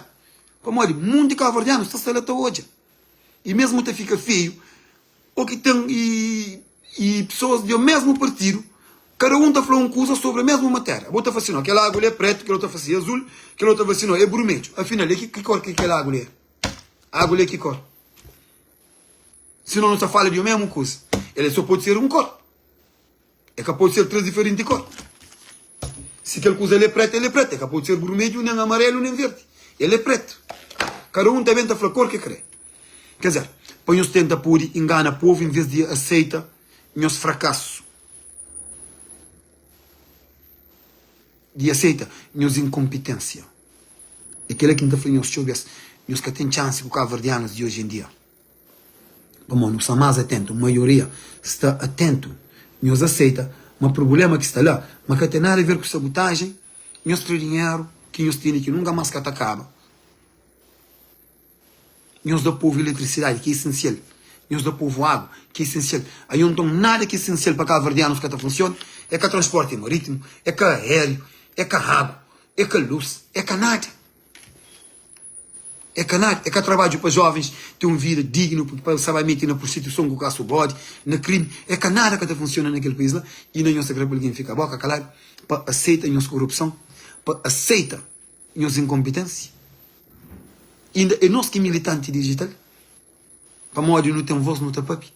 pamodi mundu di kabuverdianus ta sta la ta odja, i mesmu ta fika feiu o ki ten i i pesoas di mesmu partidu, kada un ta fla un kuza sobri mesmu matéria. Bo ta fla si, no, kel agu li é pretu, kel otu ta fla si é azul, kel otu ta fla si, no, é burmedju. Afinal, é ki ki kor ki kel agu li é? Agu li é ki kor? Si no, no ta fala di mesmu kuza. El so pode ser un kor. É ka pode ser 3 diferenti kor. Si kel kuza el é pretu, el é pretu. É ka pode ser burmedju, nen amarelu, nen verdi. El é pretu. Kada un ta ben ta fla kor ki kre. Ker dizer, pa nhos tenta pode ingana povu en ves di aseita nhos frakasu, di aseita nhos inkonpitensia. É kela ki N ta fla nhos txeu bes, nhos ka ten txansi ku kabuverdianus di oji en dia. Pamodi nu sta más atentu, maioria sta atentu. Nhos aseita ma prubulema ki sta la ma ka ten nada a ver ku sabutajen, nhos tra dinheru ki nhos tene ki nunka más ka ta kaba, nhos da povu eletrisidadi ki é esensial, nhos da povu agu ki é esensial. Ahi nton nada ki é esensial pa kabuverdianus ka ta funsiona, é ka transporti maritimu, é ka aériu, é ka agu, é ka lus, é ka nada. É ka nada, é ka trabadju pa jovens ten un vida dignu, pa sa bai mete na prostituison ku kasu bodi, na krimi. É ka nada ka ta funsiona na kel país la. I na nhos ta kre pa algen fika boka kaladu pa aseita nhos korupson, pa aseita nhos inkonpitensia. Inda é nos ki militanti dijital, pamodi nu ten vos nu ta papia,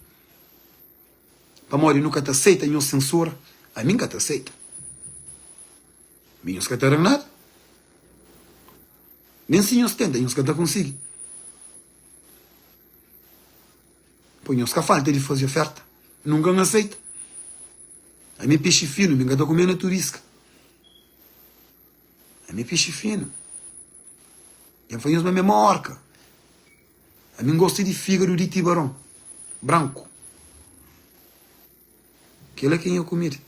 pamodi nu ka ta aseita nhos sensura. Ami N ka ta aseita. Mi nhos ka ta da-m nada. Nen si nhos tenta, nhos ka ta konsigi. Poi nhos ka falta di faze oferta. Nunka N aseita. Ami é pexi finu, mi N ka ta kume na turiska. Ami é pexi finu. Dja N fla nhos ma mi é ma orka. Ami N gosta di fígadu di tibaron branku. Kel-la ki é nha kumida.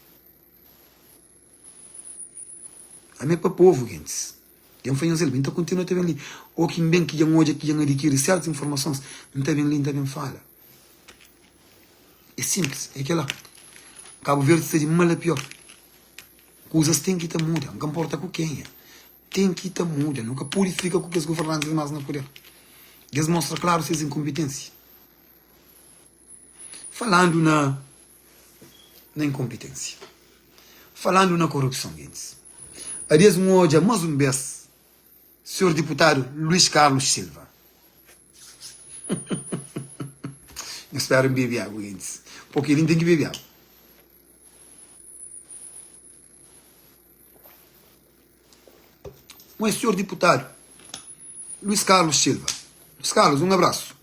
Ami é pa povu, gentis. Dja N fla nhos el, mi N ta kontinua ta ben li. Ô ki N ben ki dja N odja ki dja N adikiri sertus informasons, N ta ben li, N ta ben fala. É sinplis, é kel-la. Kabu Verdi sta di mal a pior. Kuzas ten ki ta muda, N ka nporta ku kenha. Ten ki ta muda. Nu ka pode fika ku kes governantis más na puder. Dja es mostra klaru ses inkonpitensia. Falandu na na inkonpitensia. Falandu na korupson, gentis. Ades N odja mas un bes Senhor Diputadu Luís Carlos Silva. Nhos spera N bebe agu, gentis. Po kel-li N ten ki bebe agu. Mas Senhor Diputadu Luís Carlos Silva. Luís Carlos, un abrasu.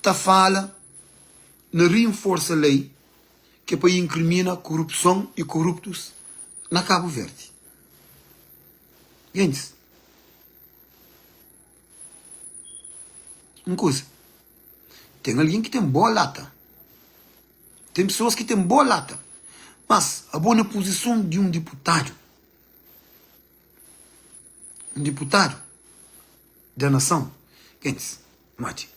Ta fala na rinforsa lei ki é pa inkrimina korupson i koruptus na Kabu Verdi. Gentis, un kuza, ten algen ki ten boa lata, ten pesoas ki ten boa lata, mas abo na puzison di un diputadu, un diputadu da nason, gentis, mati.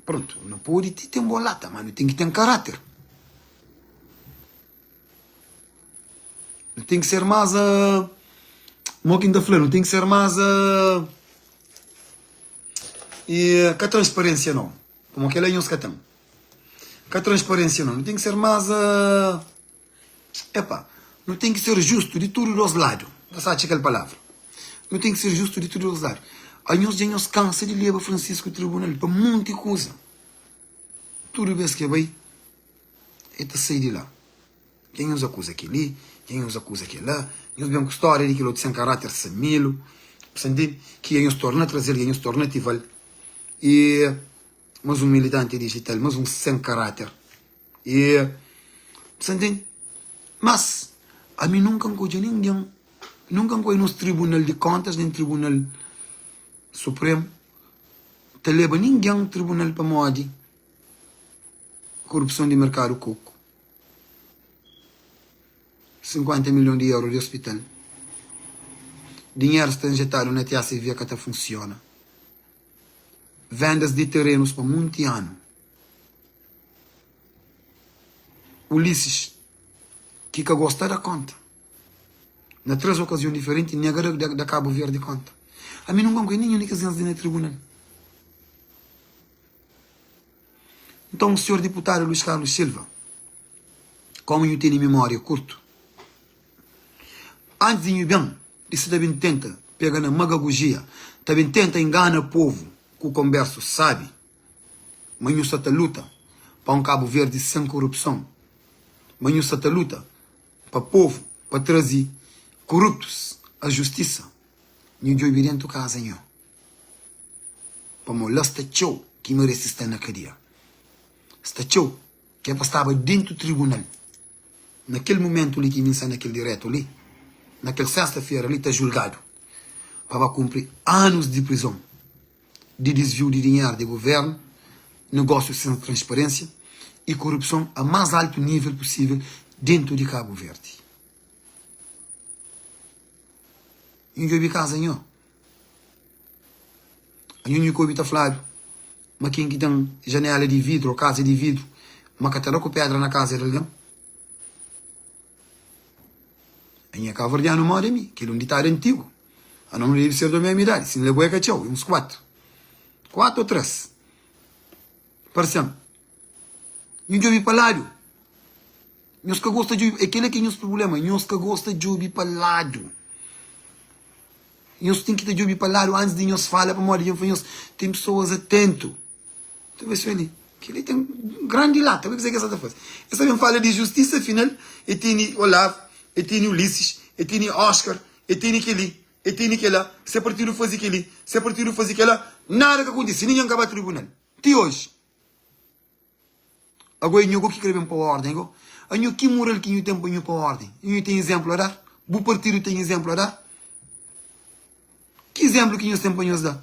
Prontu, nu pode ti ten bon lata, ma nu ten ki ten karáter. Nu ten ki ser más, mo ki N ta fla, nu ten ki ser más, e ka transparênsia nau, pamodi kel-la nhos ka ten. Ka transparênsia nau, nu ten ki ser más, Epa, nu ten ki ser justu di tudu dos ladu. N sa atxa kel palavra. Nu ten ki ser justu di tudu dos ladu. Anhos dja nhos kansa di leba Francisco tribunal pa monti kuza. Tudu bes ki e bai, e ta sai di la. Dja nhos akuza kel-li, dja nhos akuza kel-la, nhos ben ku stória di kel otu sen karáter Samilo, bu sa ntende? Ki dja nhos torna traze-l, dja nhos torna ativa-l. E mas un militanti dijital, mas un sen karáter. E sa ntende? Mas ami nunka N ka odja ningen, nunka N ka odja nos tribunal di kontas nen tribunal supremu ta leba ningen tribunal pamodi korupson di merkadu koku, 50 milhon di euro di ospital, dinheru sta injetadu na TACV ka ta funsiona, vendas di terenus pa munti anu. Ulisses, ki ka gosta da konta, na 3 okazion diferenti nega da da Kabu Verdi konta. Ami nunka N konhe ninhun di kes gens li na tribunal. Nton, Senhor Diputadu Luís Carlos Silva, komu nhu tene mimória kurtu, antis di nhu ben di sa ta ben tenta pega na magagojia, ta ben tenta ingana povu ku konbersu sabi, ma nhu sta ta luta pa un Kabu Verdi sen korupson, ma nhu sta ta luta pa povu, pa traze koruptus a justisa, nhu djobe dentu kaza nho, pamo la sta txeu ki merese sta na kadia, sta txeu ki é pa staba dentu tribunal na kel mumentu li ki mi sta na kel diretu li, na kel sesta fera li ta julgadu pa ba kunpri anus di prizon. di disviu di dinheru di guvernu, negósiu sen transparênsia y korupson a más altu nível pusível dentu di Kabu Verdi. Nhu djobe kaza nho. Anho nhu ka obi ta fladu ma ken ki ten janela di vidru ô kaza di vidru ma ka ta da ku pedra na kaza di algen? Ami é kabuverdianu moda mi, kel un ditadu antigu. Anos nu debe ser di mesmu idadi, si N leba-u é ka txeu, é uns 4. 4 ô 3. Parse-m. Nhu djobe pa ladu. Nhos ka gosta djobe, é kel-la ki é nhos prubléma, nhos ka gosta djobe pa ladu. Nhos ten ki ta djobe pa ladu antis di nhos fala, pamodi dja N fla nhos, ten pesoas atentu. Ta bai fla li, kel-li ten grandi lata, bai kuzê ki el sta ta faze. El sta ben fala di justisa, afinal, el tene Olavo, el tene Ulisses, el tene Oscar, el tene kel-li, el tene kel-la, se partidu faze kel-li, se partidu faze kel-la, nada ka kontise, ningen ka ba tribunal, ti oji. Ago é nho go ki kre ben pa orden go? Anho ki mural ki nhu ten pa nhu pa orden? Nhu ten izemplu a dar? Bu partidu ten izemplu a dar? Ki izemplu ki nhos ten pa nhos da?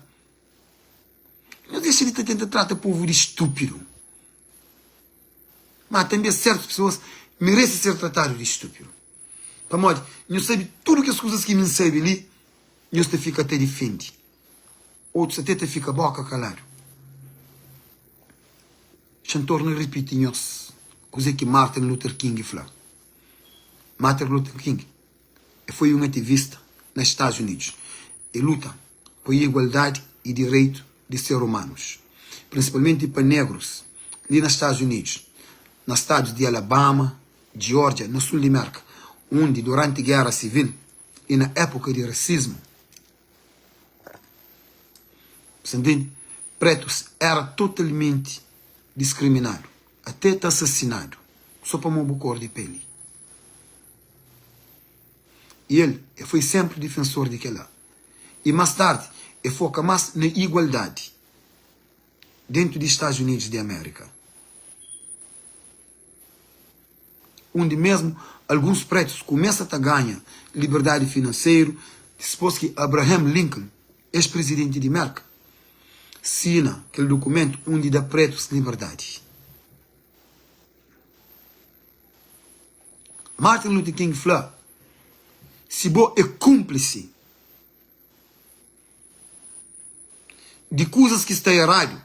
Nhos dexa di ta tenta trata povu di stúpidu. Ma tanbe sertus pesoas merese ser tratadu di stúpidu. Pamodi nhos sabe tudu kes kuzas ki mi N sabe li, nhos ta fika ta difende. Otus até ta fika boka kaladu. Xa N torna ripiti nhos kuzê ki Martin Luther King fla. Martin Luther King e foi un ativista na Stadus Unidus. E luta pa igualdadi i direitu di ser umanus, prinsipalmenti pa negrus li na Stadus Unidus, na stadus di Alabama, Georgia, na sul di Merka, undi duranti Géra Sivil i na épuka di rasismu, Sa ntende? Pretus éra totalmenti diskriminadu, até ta asasinadu, so pamodi bu kor di peli. I el, e foi sénpri difensor di kel-la. I más tardi, e foka más na igualdadi déntu di Stadus Unidus di Amérika, undi mésmu alguns prétus kumesa ta ganha liberdadi finanseru dispôs ki Abraham Lincoln, ex-prizidenti di Mérka, sina kel dukumentu undi da prétus liberdadi. Martin Luther King fla, Si bo é kúnplisi di kuzas ki sta eradu,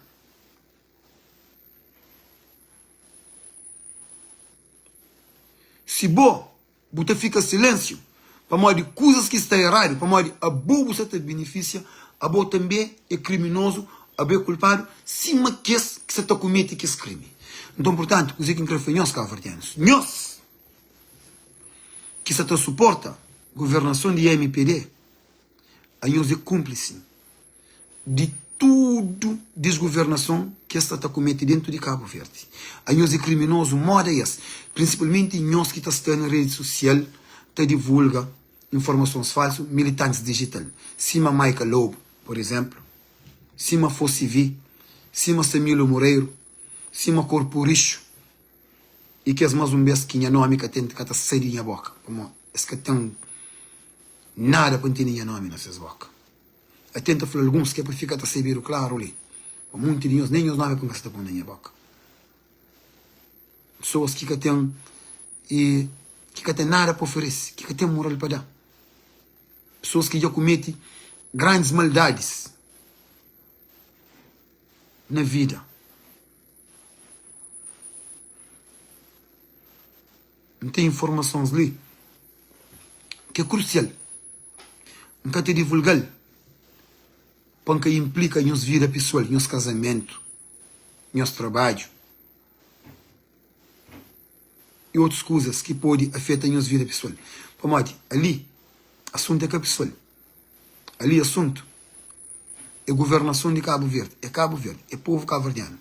si bo bu ta fika silénsiu pamodi kuzas ki sta eradu, pamodi abo bu sta ta benefisia, abo tanbê é kriminozu, abo é kulpadu sima kes ki sta ta kumete kes krimi. Nton, purtantu, kuzê ki N krê fla nhos, kabuverdianus? Nhos ki sta ta suporta governason di mpd, anhos é kúnplisi di tudu disgovernason ki es sta ta kumete dentu di Kabu Verdi. Anhos é kriminozu moda es, prinsipalmenti nhos ki ta sta na redi susial ta divulga informasons falsu, militantis dijital, sima Maika Lobo, por izemplu, sima Fosivi, sima Samilo Moreiro, sima Korpu Rixu i kes mas un bes ki nha nomi ka ten ka ta sai di nha boka, pamodi es ka ten nada pa N tene nha nomi na ses boka. A tenta fla alguns ki é pa fika ta sabedu klaru li pa munti di nhos nen nhos nomi pa N ka sa ta pon na nha boka. Pesoas ki ka ten i ki ka ten nada pa oferese, ki ka ten moral pa da. Pesoas ki dja kumeti grandis maldadis na vida. N ten informasons li ki é krusial. N ka ta divulga-l pa N ka inplika nhos vida pesoal, nhos kazamentu, nhos trabadju i otus kuzas ki pode afeta nhos vida pesoal. Pamodi ali asuntu é ka pesoal, ali asuntu é guvernason di Kabu Verdi, é Kabu Verdi, é povu kabuverdianu.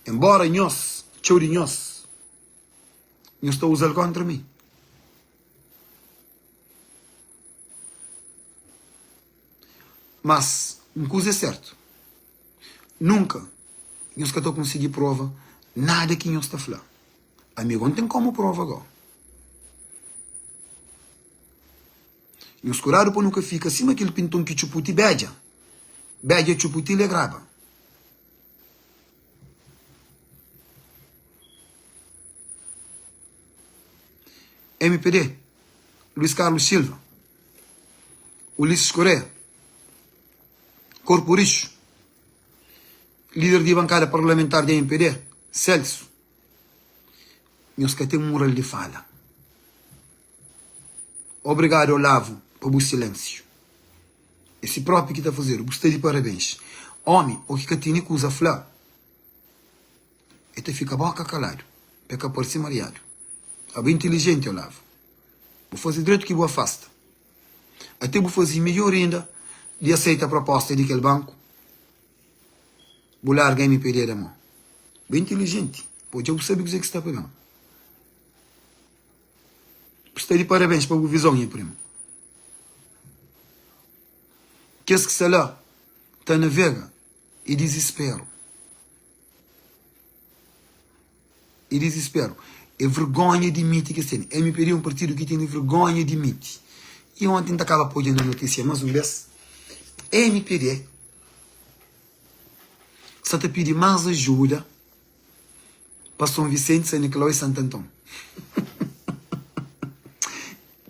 Enbóra nhos, txeu di nhos, Nhos ta uza-l kóntra mi. Mas, un kuza é sértu, nunka nhos ka ta konsigi prova nada ki nhos ta fla. Ami gó N ten kómu prova gó. Nhos kudadu pa nu ka fika sima kel pinton ki txuputi bédja. Bédja txuputi-l e graba. Mpd, Luiz Carlos Silva, Ulisses Correia, Corpo Rixo, Líder di bankada parlamentar di mpd, Celso, nhos ka ten mural di fala. Obrigadu Olavo pa bu silensiu. É si propi ki ta fazedu. Bu sta di parabens. Omi o ki ka tene kuza fla, e ta fika boka kaladu pa e ka parse mariadu. Abo é intilijenti Olavo. Bu faze dretu ki bu afasta. Ate bu faze midjor inda di aseita proposta di kel banku. Bu larga mpd da mo. Bu é intilijenti. Bo dja bu sabe kuze ki sta pa ben. Bu sta di parabens pa bu vizon nha primo. Kes ki sta la ta navega e dizisperu. E dizisperu. E vergonha di miti ki es tene. Mpd é un partidu ki tene vergonha di miti. E onti N ta kaba pa odja na notisia mas un bes, mpd sa ta pidi mas ajuda pa Son Visenti, San Nicolau e Santo Anton.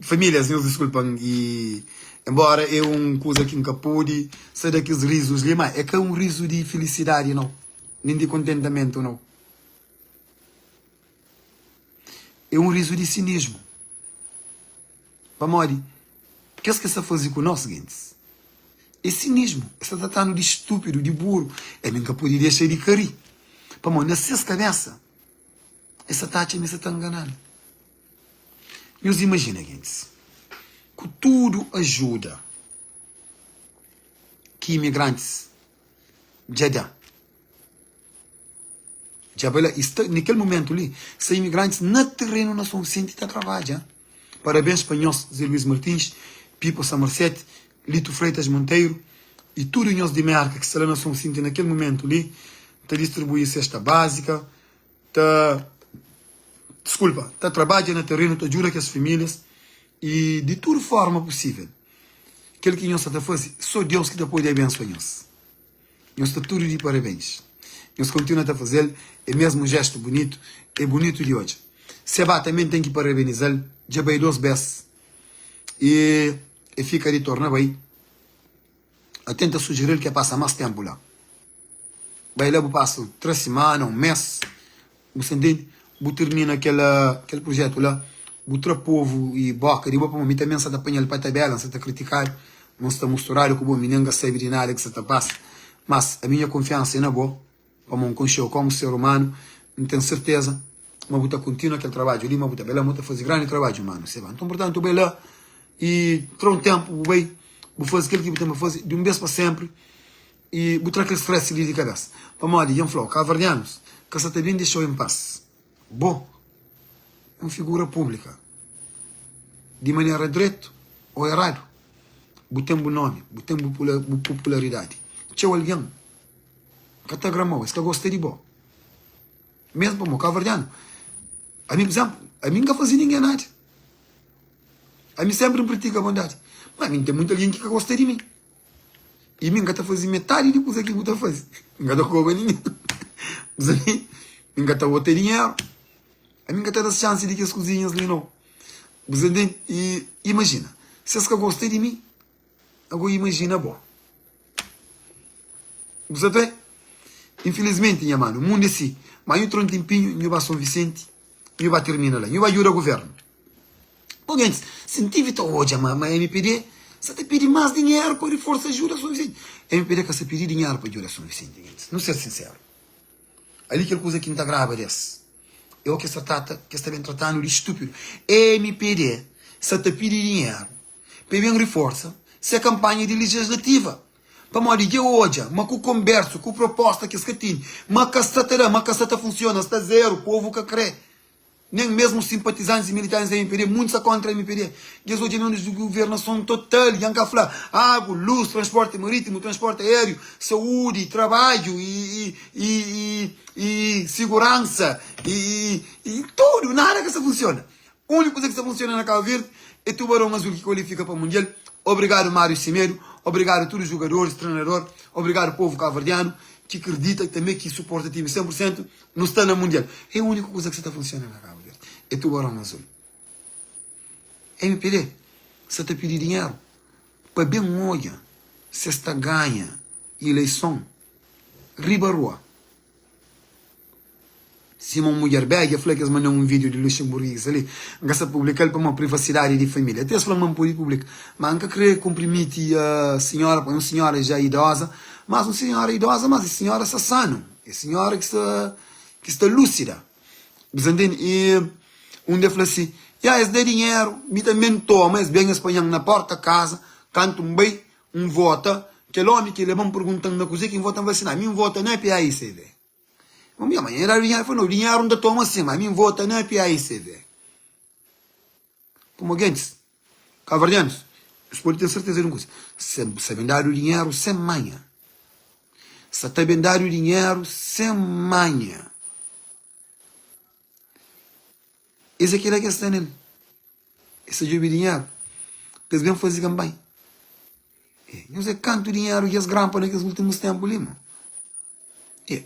Famílias, nhos diskulpa-m i enbóra é un kuza ki N ka pode sta da kes rizus li, má é ka un rizu di filisidadi nau, nen di kontentamentu nau. É un rizu di sinismu. Pamodi kes ki sta faze ku nos gentis é sinismu. Es sta trata-nu di stúpidu, di buru. Ami N ka pode dexa di ka ri, pamodi na ses kabésa es sta ta atxa ma es sta ta ngana-nu. Nhos imajina, gentis, ku tudu ajuda ki imigrantis dja da, dja bai la i sta na kel mumentu li sta imigrantis na terenu na Son Visenti ta trabadja. Parabens pa nhos Zé Luís Martins, Pipo Samarset, Lito Freitas Monteiro i tudu nhos di Merka ki sta la na Son Visenti na kel mumentu li ta distribui sesta bazika, ta diskulpa, ta trabadja na terenu ta djuda kes familias i di tudu forma pusivel. Kel ki nhos sta ta faze so Deus ki ta pode abensua nhos. Nhos sta tudu di parabéns. Nhos kontinua ta faze-l, é mesmu jestu bunitu, é bunitu di odja. Seba tanbe ten ki parabeniza-l, dja bai dos bes i e fika di torna bai. A tenta sujeri-l ki e pasa mas tenpu la. Bai la bu pasa 3 simana, un mes, Bu sta ntende? Bu tirmina kel kel prujetu la, bu tra povu i boka di bo, pamodi mi tanbe N sa ta panha-l pa tabela, N sa ta kritikadu, ma N sta musturadu ku bo, mi nen N ka sabe di nada ki sa ta pasa. Mas ami nha konfiansa é na bo, pamodi N konxe-u komu ser umanu, N ten serteza ma bu ta kontinua kel trabadju li, ma bu ta bai la, ma bu ta faze grandi trabadju umanu. Seba, nton, purtantu, bai la i tra un tenpu, bu bai, bu faze kel ki bu ten pa faze, di un bes pa senpri. I bu tra kel stress li di kabesa. Pamodi dja N fla-u, kaverdianus ka sa ta ben dexa-u en pas. Bo é un figura públika. Di manera dretu ô eradu, bu ten bu nómi, bu ten bu popularidadi. Txeu algen ka ta agrama-u, es ka gosta di bo. Mésmu pamodi kaverdianu, ami, pur izénplu, ami N ka faze ningen nada. Ami sénpri N pratika bondadi. Má ami N ten monti algen ki ka gosta di mi. I mi N ka ta faze metadi di kuza ki bu ta faze. N ka ta koba ningen. Mas ami N ka ta bota dinheru. Ami N ka ta da xansi di kes kuzinhas li nau. Bu sa ntende? I imajina, si es ka gosta di mi, ago imajina bo. Bu sa ta? Infilismenti, nha manu, mundu é si. Ma nhu tra un tinpinhu, nhu ba Son Visenti, nhu ba tirmina la. Nhu ba djuda guvernu. Bon gentis, si N tivi ta odja ma ma mpd sa ta pidi mas dinheru pa riforsa ajuda Son Visenti. Mpd ka sa pidi dinheru pa djuda Son Visenti, gentis. Nu ser sinseru. Ali kel kuza ki N ta graba des é o ki es ta trata, ki es ta ben trata-nu di stupidu. Mpd sa ta pidi dinheru pa e ben riforsa se kanpanha di lijislativa. Pamodi dja odja ma ku konbersu, ku proposta ki es ka tene, ma ka sa ta da, ma ka sa ta funsiona, sta zeru, povu ka kre. Nen mesmu simpatizantis i militantis di mpd, munti sta kontra mpd. Dja es odja menus di guvernason total, dja N ka fla, agu, lus, transporti maritimu, transporti aeriu, saudi, trabadju i i i i siguransa i i i tudu, nada ka sta funsiona. Uniku kuza ki sta funsiona na Kabu Verdi é Tubarão Azul ki kualifika pa Mundial. Obrigadu Mário Semedo, obrigadu tudu jugadoris, trenador, obrigadu povu kabuverdianu ki kridita i tanbe ki suporta timi 100 pur sentu. Nu sta na mundial. É úniku kuza ki sa ta funsiona na Kabu Verdi é Tubarão Azul. Mpd sa ta pidi dinheru pa ben odja si es ta ganha ileison riba rua. Sima un mudjer bedja fla ki es manda-m un vídiu di Luxemburgo ki sta li. N ka sta publika-l pamodi privasidadi di família. Até es fla-m ma N pode publika. Ma N ka krê konprimiti sinhora, pamodi é un sinhora já idoza. Mas un sinhora idoza, mas é sinhora sta sanu. É sinhora ki sta ki sta lúsida. Bu sta ntende? I un di el fla si, Ya, es da dinheru, mi tanbê N toma. Es ben es panha-m na pórta kaza. Kantu N bai, N vota. Kel ómi ki leba-m pergunta-m na kuzê ki N vota. N fla si, Na, mi N vota na PAICV. Ô minha mãe, era dinheru, fala, não, dinheru não ta toma assim, mas mim vota na PAICV. Como gentis, cabo-verdianos, nhos pode ter certeza de um coisa, se sa ben dadu dinheru sem manha, sa ta ben dadu dinheru sem manha. Es é kila ki es sta nel. Es ta djobe dinheru pa es ben faze kanpanha. E, nhos é kantu dinheru ki es grampa na kes últimus ténpu li, mo. E,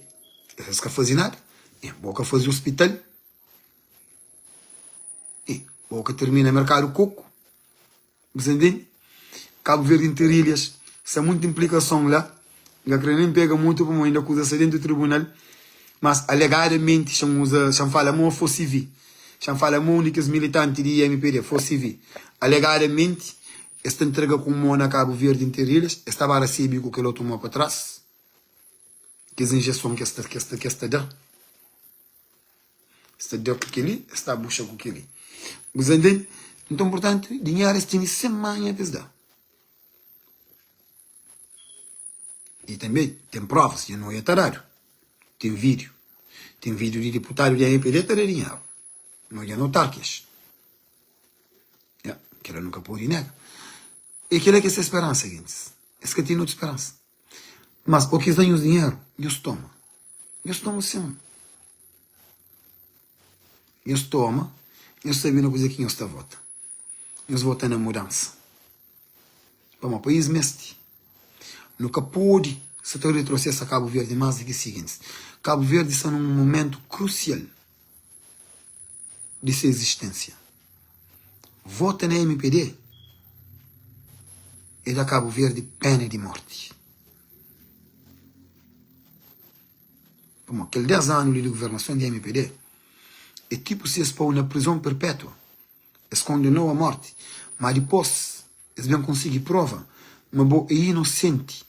es ka faze nada. E, bo ka faze ospital. E, bo ka termina merkadu koku. Bu sa ntende? Kabu Verdi inter ilhas sta munti inplikason la. N ka kre nen pega mutu pamodi inda kuza sta dentu tribunal. Mas alegadamenti xa N uza, xa N fala mo fo CV. Xa N fala mo un di kes militanti di mpd fo CV. Alegadamenti es ta ntrega ku un mo na Kabu Verdi inter ilhas, es ta ba rasebe ku kel otu mo pa tras. Kes injeson ki es ta, ki es ta, ki es ta da. Es ta da ku kel-li, es ta buxa ku kel-li. Bu sa ntende? Nton, purtantu, dinheru es tene sen manha pa es da. I tanbe ten provas, dja nu odja ta dadu. Ten vídiu. Ten vídiu di diputadu di mpd ta da dinheru. Nu odja na autarkias. Ya, kel-la nu ka pode nega. E kel-la ki é se speransa, gentis. Es ka ten otu speransa. Mas o ki es da nhos dinheru, nhos toma. Nhos toma sin. Nhos toma, nhos sabe na kuze ki nhos ta vota. Nhos vota na mudansa. Pamodi país meste. Nu ka pode sa ta retrosesa Kabu Verdi mas di ki sigintis. Kabu Verdi sta nun mumentu krusial di se izistensia. Vota na mpd e da Kabu Verdi pena di morti. Pamodi kel 10 anu li di guvernason di mpd é tipu si es pô-u na prizon perpétua, es kondena-u a morti, má dipôs es ben konsigi prova ma bo é inosenti,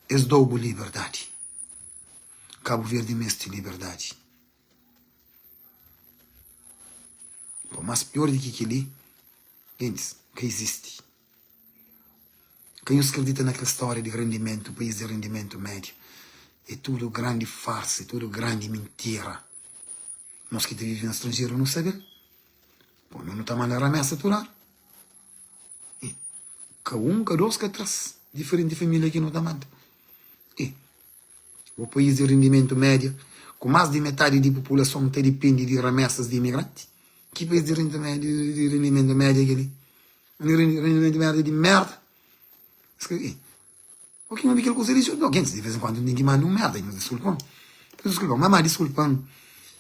es da-u bu liberdadi. Kabu Verdi meste liberdadi. Pô, más pior di ki kel-li, gentis, ka izisti. Ka nhos kridita na kel stória di rendimentu, país di rendimentu médiu. É tudu grandi farsa, é tudu grandi mintira. Nos ki ta vive na stranjeru nu sabe-l. Pô, nos nu ta manda ramesa tudu anu. E, ka un, ka dos, ka tres diferenti família ki nu ta manda. E, o país di rendimentu média, ku más di metadi di populason ta dipende di ramesas di imigranti. Ki país di rendimentu média kel-li? Rendimentu média di merda. O ki obi kel kuza li, no, gentis di vez en kuandu ten ki manda un merda, nhos diskulpa-m. Nhos diskulpa-m, mamá diskulpa-m,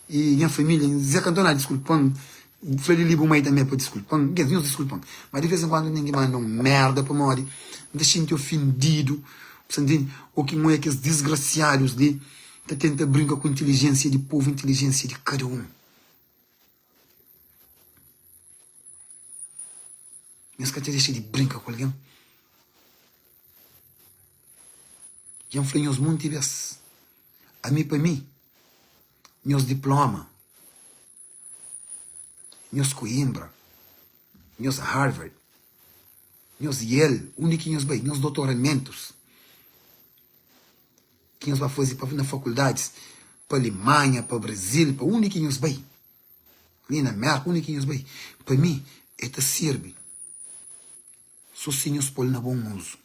i nha familia, Zé Kantona diskulpa-m, fla Lili bu mai tanbe pa diskulpa-m, gentis nhos diskulpa-m. Ma di vez en kuandu ten ki manda un merda pamodi N ta xinti ofendidu, bu sta ntende? O ki N oia kes disgrasiadus li ta tenta brinka ku intelijensia di povu, intelijensia di kada un. Nhos ka ta dexa di brinka ku algen. Dja N fla nhos monti bês, ami pa mi, nhos diploma, nhos Coimbra, nhos Harvard, nhos Yale, undi ki nhos bai, nhos dotoramentus ki nhos ba faze na fakuldadis, pa Alimanha, pa Brazil, pa undi ki nhos bai. Li na Merka, undi ki nhos bai? Pa mi, e ta sirbi so si nhos pô-l na bon uzu.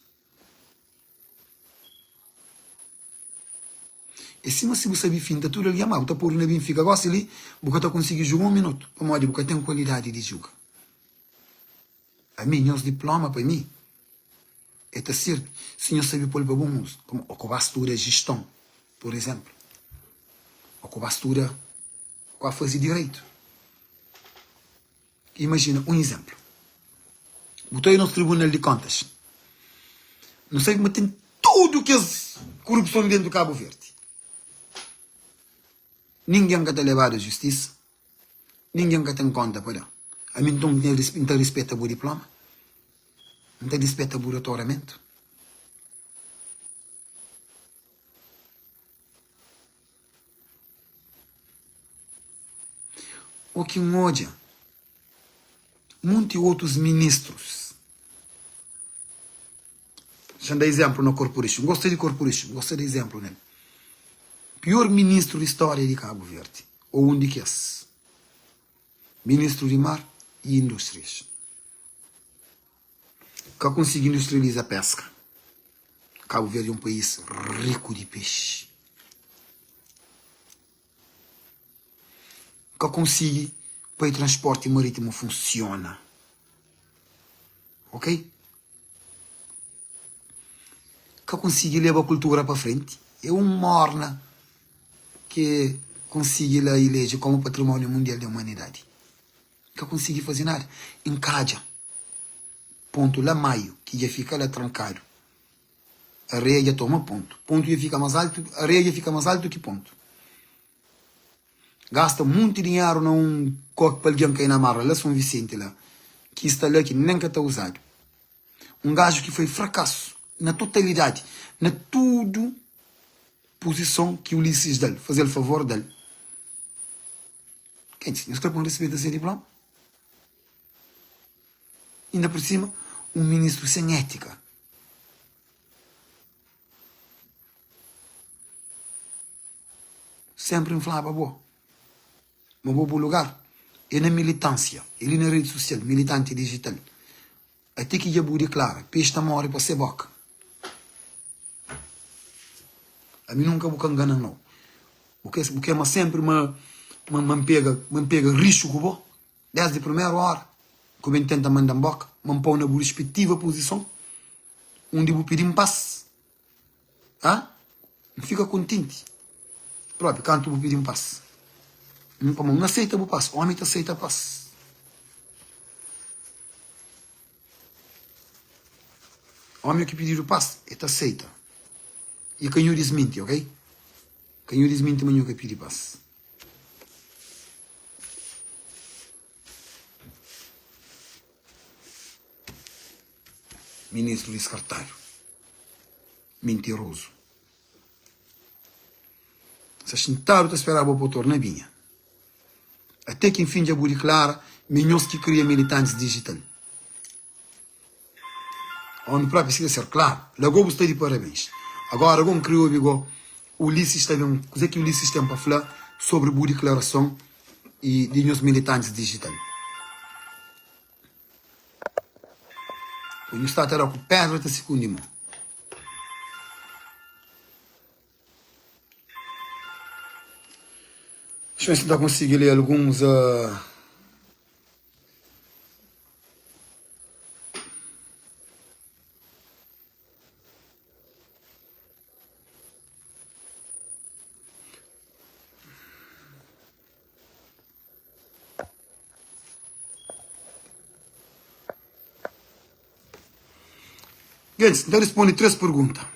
É sima si bu sabe finta tudu algen, má bu ta podu na Benfika gósi li, bu ka ta konsigi juga un minutu, pamodi bu ka ten kualidadi di juga. Ami, nhos diploma pa mi e ta sirbi si nhos sabe pô-l pa bon uzu. Pamodi, ô ku ba studa jiston, pur izénplu, ô ku ba studa, ku ba faze direitu. Imajina un izénplu, bu ta oi nos tribunal di kontas, nu sabe ma ten tudu kes korupson dentu Kabu Verdi. Ningen ka ta lebadu a justisa, ningen ka ten konta pa da. Ami nton N ta rispeta bu diploma? N ta dispeta bu dotoramentu? O ki N odja munti otus ministrus. Xa N da izénplu na Korpu Rixu. N gosta di Korpu Rixu, N gosta da izénplu nel. Pior ministru di stória di Kabu Verdi, ô un di kes, ministru di mar i indústrias. Ka konsigi industrializa péska. Kabu Verdi é un país riku di pexi. Ka konsigi pai transporti maritimu funsiona. Ok? Ka konsigi leba kultura pa frenti. É un morna ki konsigi la ileje komu patrimoniu mundial di umanidadi. Ka konsigi faze nada. Inkadja pontu la Maio ki dja fika la trankadu. Areia dja toma pontu. Pontu dja fika mas altu, areia dja fika mas altu ki pontu. Gasta munti dinheru na un koki pa algen kai na mar la, la Son Visenti la, ki sta la ki nen ka ta uzadu. Un gaju ki foi frakasu na totalidadi, na tudu puzison ki Ulisses da-l, faze-l favor da-l. Kentis, nhos kre pa N resbeta se diploma? Inda pur sima, un ministru sen étika. Senpri N flaba bo ma bo bu lugar é na militánsia, é li na redi susial, militanti dijital. Ate ki dja bu diklara, pexi ta móre pa se bóka. Ami nunka bu ka ngana-m nau. Bu ke bu kema senpri ma ma N pega ma N pega rixu ku bo desdi primeru óra ku ben tenta manda-m bóka, ma N pô-u na bu rispitiva puzison undi bu pidi-m pas. Ha? N fika kontenti propi kantu bu pidi-m pas. N pamodi N aseita bu pas. Omi ta seita pas. Omi ki pididu pas, e ta seita. I ka nhu disminti, ok? Ka nhu disminti ma nhu ka pidi pas. Ministru diskartadu. Mintirozu. Sa xintadu ta spera bo pa torna binha. Ate ki enfin dja bu diklara ma é nhos ki kria militantis dijital. Omi propi si ta ser klaru. La go bu sta di parabens. Agora go N kre obi go Ulisses ta ben kuze ki Ulisses ten pa fla sobri bu diklarason i di nhos militantis dijital. Nhu sta ta da ku pedra ta sikundi mo. Deixa eu ver se ta konsigi lê alguns. Uh... Gentis, N ta risponde 3 pergunta.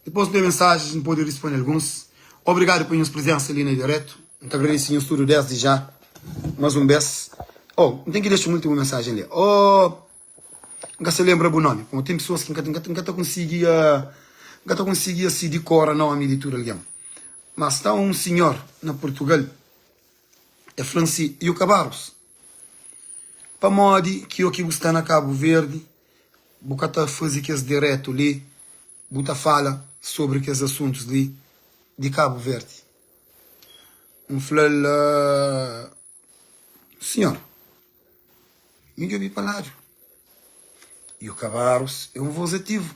Dipôs lê mensajens, N pode risponde alguns. Obrigadu pa nhos prizensa li na diretu. N ta agradese nhos tudu desdi já mas un bes. Oh, N ten ki dexa un últimu mensajen li. Oh, N ka sta lenbra bu nomi, pamodi ten pesoas ki N ka N ka ta konsigi N ka ta konsigi asi dikora nomi di tudu algen. Má sta un sinhor na Purtugal, el fla-m si, Yuka Barros, pamodi ki o ki bu sta na Kabu Verdi bu ka ta faze kes diretu li, bu ta fala sobri kes asuntus li di Kabu Verdi? N fla-l, Sinhor, mi djobe pa ladu, Yuka Barros é un vos ativu.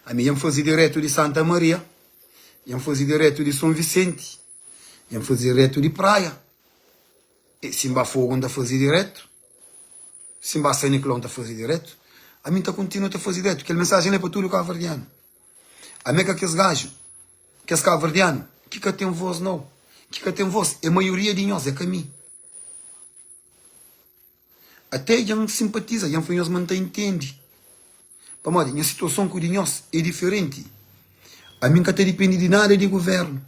Ami dja N faze diretu di Santa Maria, dja N faze diretu di Son Visenti, dja N faze diretu di Praia. E si N ba Fogu N ta faze diretu, si N ba San Nicolau N ta faze diretu. Ami N ta kontinua ta faze diretu. Kel mensajen la é pa tudu kabuverdianu. Ami é ka kes gaju, kes kabuverdianu ki ka ten vos nau. Ki ka ten vos é maioria di nhos, é ka mi. Até dja N sinpatiza, dja N fla nhos ma N ta intende. Pamodi nha situason ku di nhos é diferenti. Ami N ka ta dipende di nada di govérnu.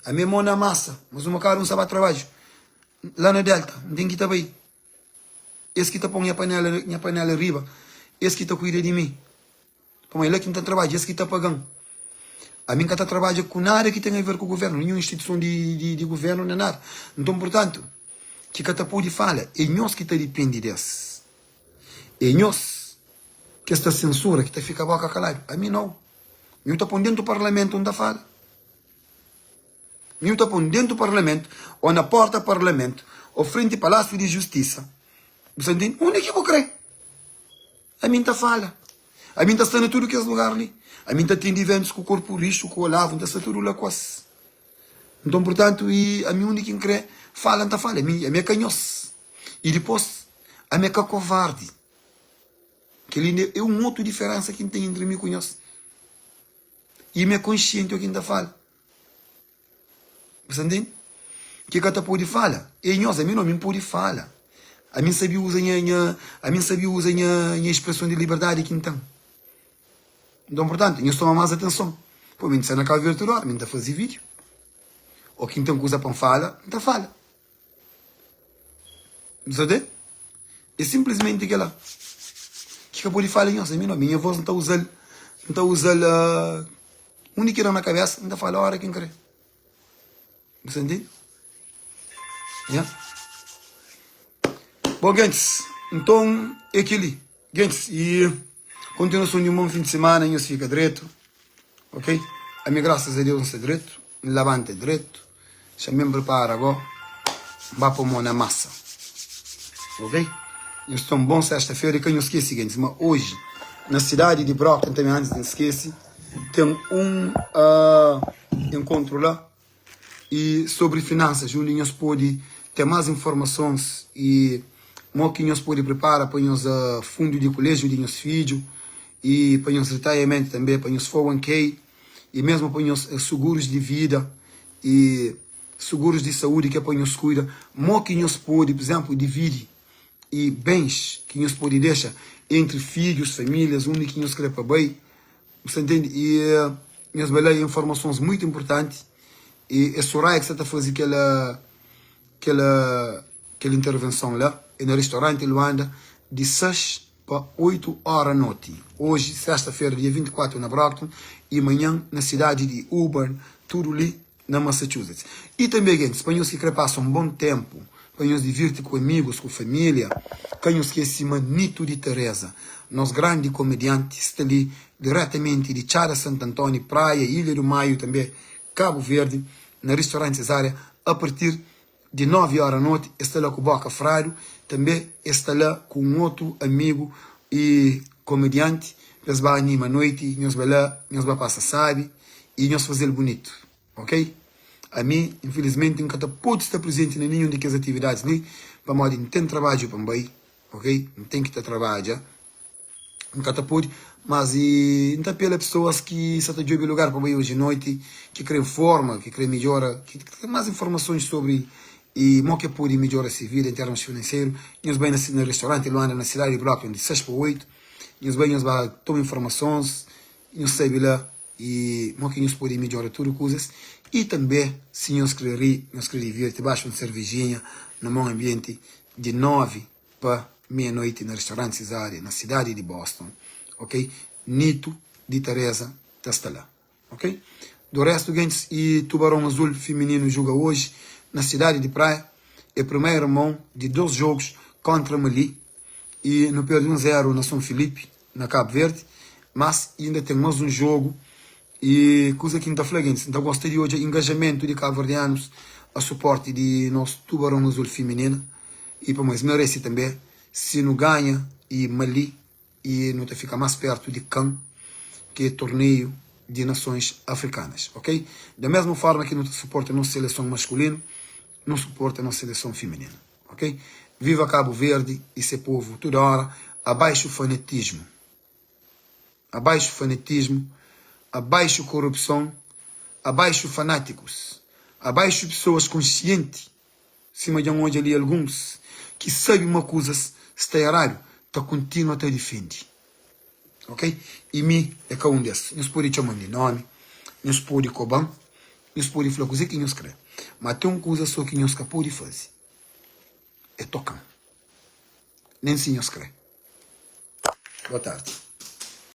Ami é mô na masa, mas un bokadu N sta ba trabadju la na Delta, N ten ki ta bai. Es ki ta pô nha panela, nha panela riba, es ki ta kuida di mi. Pamodi é la ki N ta trabadja, es ki ta paga-m. Ami N ka ta trabadja ku nada ki ten aver ku govérnu, ninhun instituison di di govérnu nen nada. Nton, purtantu, ki ka ta pode fala é nhos ki ta dipende di es. É nhos ki es ta sensura, ki ta fika boka kaladu. Ami nau. Nhu ta pô-m dentu parlamentu N ta fala. Nhu ta pô-m dentu parlamentu ô na porta parlamentu ô frenti palásiu di justisa. Bu sta ntende? Undi ki bu krê? Ami N ta fala. Ami N ta sta na tudu kes lugar li. Ami N ta atendi iventus ku Korpu Rixu, ku Olavu, N ta sta tudu la ku es. Nton, purtantu, i ami undi ki N krê fala, N ta fala. Ami, ami é ka nhos. I dipôs, ami é ka kovardi. Kel-li inda é un otu diferénsa ki N ten entri mi ku nhos. I mi é konsienti o ki N ta fala. Bu sta ntende? Ki ka ta pode fala é nhos, ami no, ami N pode fala. Ami N sabe uza nha, nha, ami N sabe uza nha, nha spreson di liberdadi ki N ten. Nton, purtantu, nhos toma más atenson. Pô, mi N sta na Kabu Verdi tudu óra, mi N ta faze vídiu. Ô ki N ten kuza pa N fala, N ta fala. Bu sta ntende? É sinplismenti kel-la. Ki ka pode fala nhos, ami no, mi nha vós N ta uza-l, N ta uza-l undi ki da na kabésa, N ta fala óra ki N krê. Bu sta ntende? Nha. Bon, gentis, nton é kel-li. Gentis, i kontinuason di un bon fin di simana, nhos fika dretu, ok? Ami, grasas a Deus, N sta dretu, N labanta dretu, xa mi N pripara go, N ba pô mô na masa, ok? Nhos ten un bon sesta-fera i ka nhos skese, gentis, ma oji na sidadi di Brockton, tanbe antis di N skese, ten un enkontru la. i sobri finansas undi nhos pode ten más informasons i mo ki nhos pode pripara pa nhos fundu di kulejiu di nhos fidju i pa nhos retirement tanbe pa nhos 401k i mesmu pa nhos sugurus di vida i sugurus di saúdi ki é pa nhos kuida mo ki nhos pode pur izemplu dividi i bens ki nhos pode dexa entri fidjus familias undi ki nhos kre pa bai. Bu sta ntende? I nhos bai la, é informasons muitu inpurtanti. I é Soraya ki sta ta faze kel kel kel intervenson la. É na ristoranti Luanda, di 6 pa 8 óra noti. Oji, sesta-fera, dia 24, na Brockton, i manhan na sidadi di Auburn, tudu li na Massachusetts. I tanbe, gentis, pa nhos ki kre pasa un bon tenpu, pa nhos divirti ku amigus, ku familia, ka nhos skese ma Nito di Teresa, nos grandi komedianti, sta li diretamenti di Txada Santantoni, Praia, Ilha do Maio, tanbe Kabu Verdi, na Ristoranti Cesária, a partir di 9 ora noti, es sta la ku Boka Fradu, tanbe es sta la ku un otu amigu i komedianti, pa es ba anima noiti, nhos bai la, nhos ba pasa sabi i nhos faze-l bunitu, ok? Ami, infilismenti, N ka ta pode sta prizenti na ninhun di kes atividadis li, pamodi N ten trabadju pa N bai, ok? N ten ki ta trabadja. N ka ta pode, mas N ta apela pesoas ki sa ta djobe lugar pa bai oji noiti, ki kre informa, ki kre midjora, ki kre más informasons sobri mo ki pode midjora se vida en termus finanseru, nhos bai na restauranti Luanda na sidadi di Brockton di 6 pa 8, nhos bai nhos ba toma informasons, nhos sabe la i mo ki nhos pode midjora tudu kuzas i tanbe si nhos kre ri, nhos kre divirti, baxa un servejinha na mon anbienti di 9 pa meia noiti na restauranti Cesária na sidadi di Boston ok Nito di Teresa ta sta la ok do resto gentis i Tubarão Azul fimininu juga oji na sidadi di Praia é primeira mon di 2 jogos kontra Mali i nu perde 1 0 na São Filipe na Cabo Verde mas inda ten mas un jogo i kuza ki N ta fla gentis N ta gosta di odja engajamentu di kabuverdianus a suporti di nos Tubarão Azul fiminina I pamodi es merese tanbe. Si nu ganha i Mali i nu ta fika mas pertu di can ki e torneiu di nasons afrikanas ok. Da mesmu forma ki nu ta suporta nos seleson maskulinu nu suporta nos seleson fimininu ok. Viva Kabu Verdi i se povu tudu ora abaixu fanatismu abaixu fanatismu abaixu korupson abaixu fanatikus abaixu pesoas konsienti Sima dja N odja li alguns ki sabe ma kuzas sta eradu ta kontinua ta difende. Ok? I mi é ka un des. Nhos pode txoma-m di nomi, nhos pode koba-m. Nhos pode fla kuzê ki nhos krê, má ten un kuza sô ki nhos ka pode faze, é toka-m, nen si nhos krê. Boa tardi.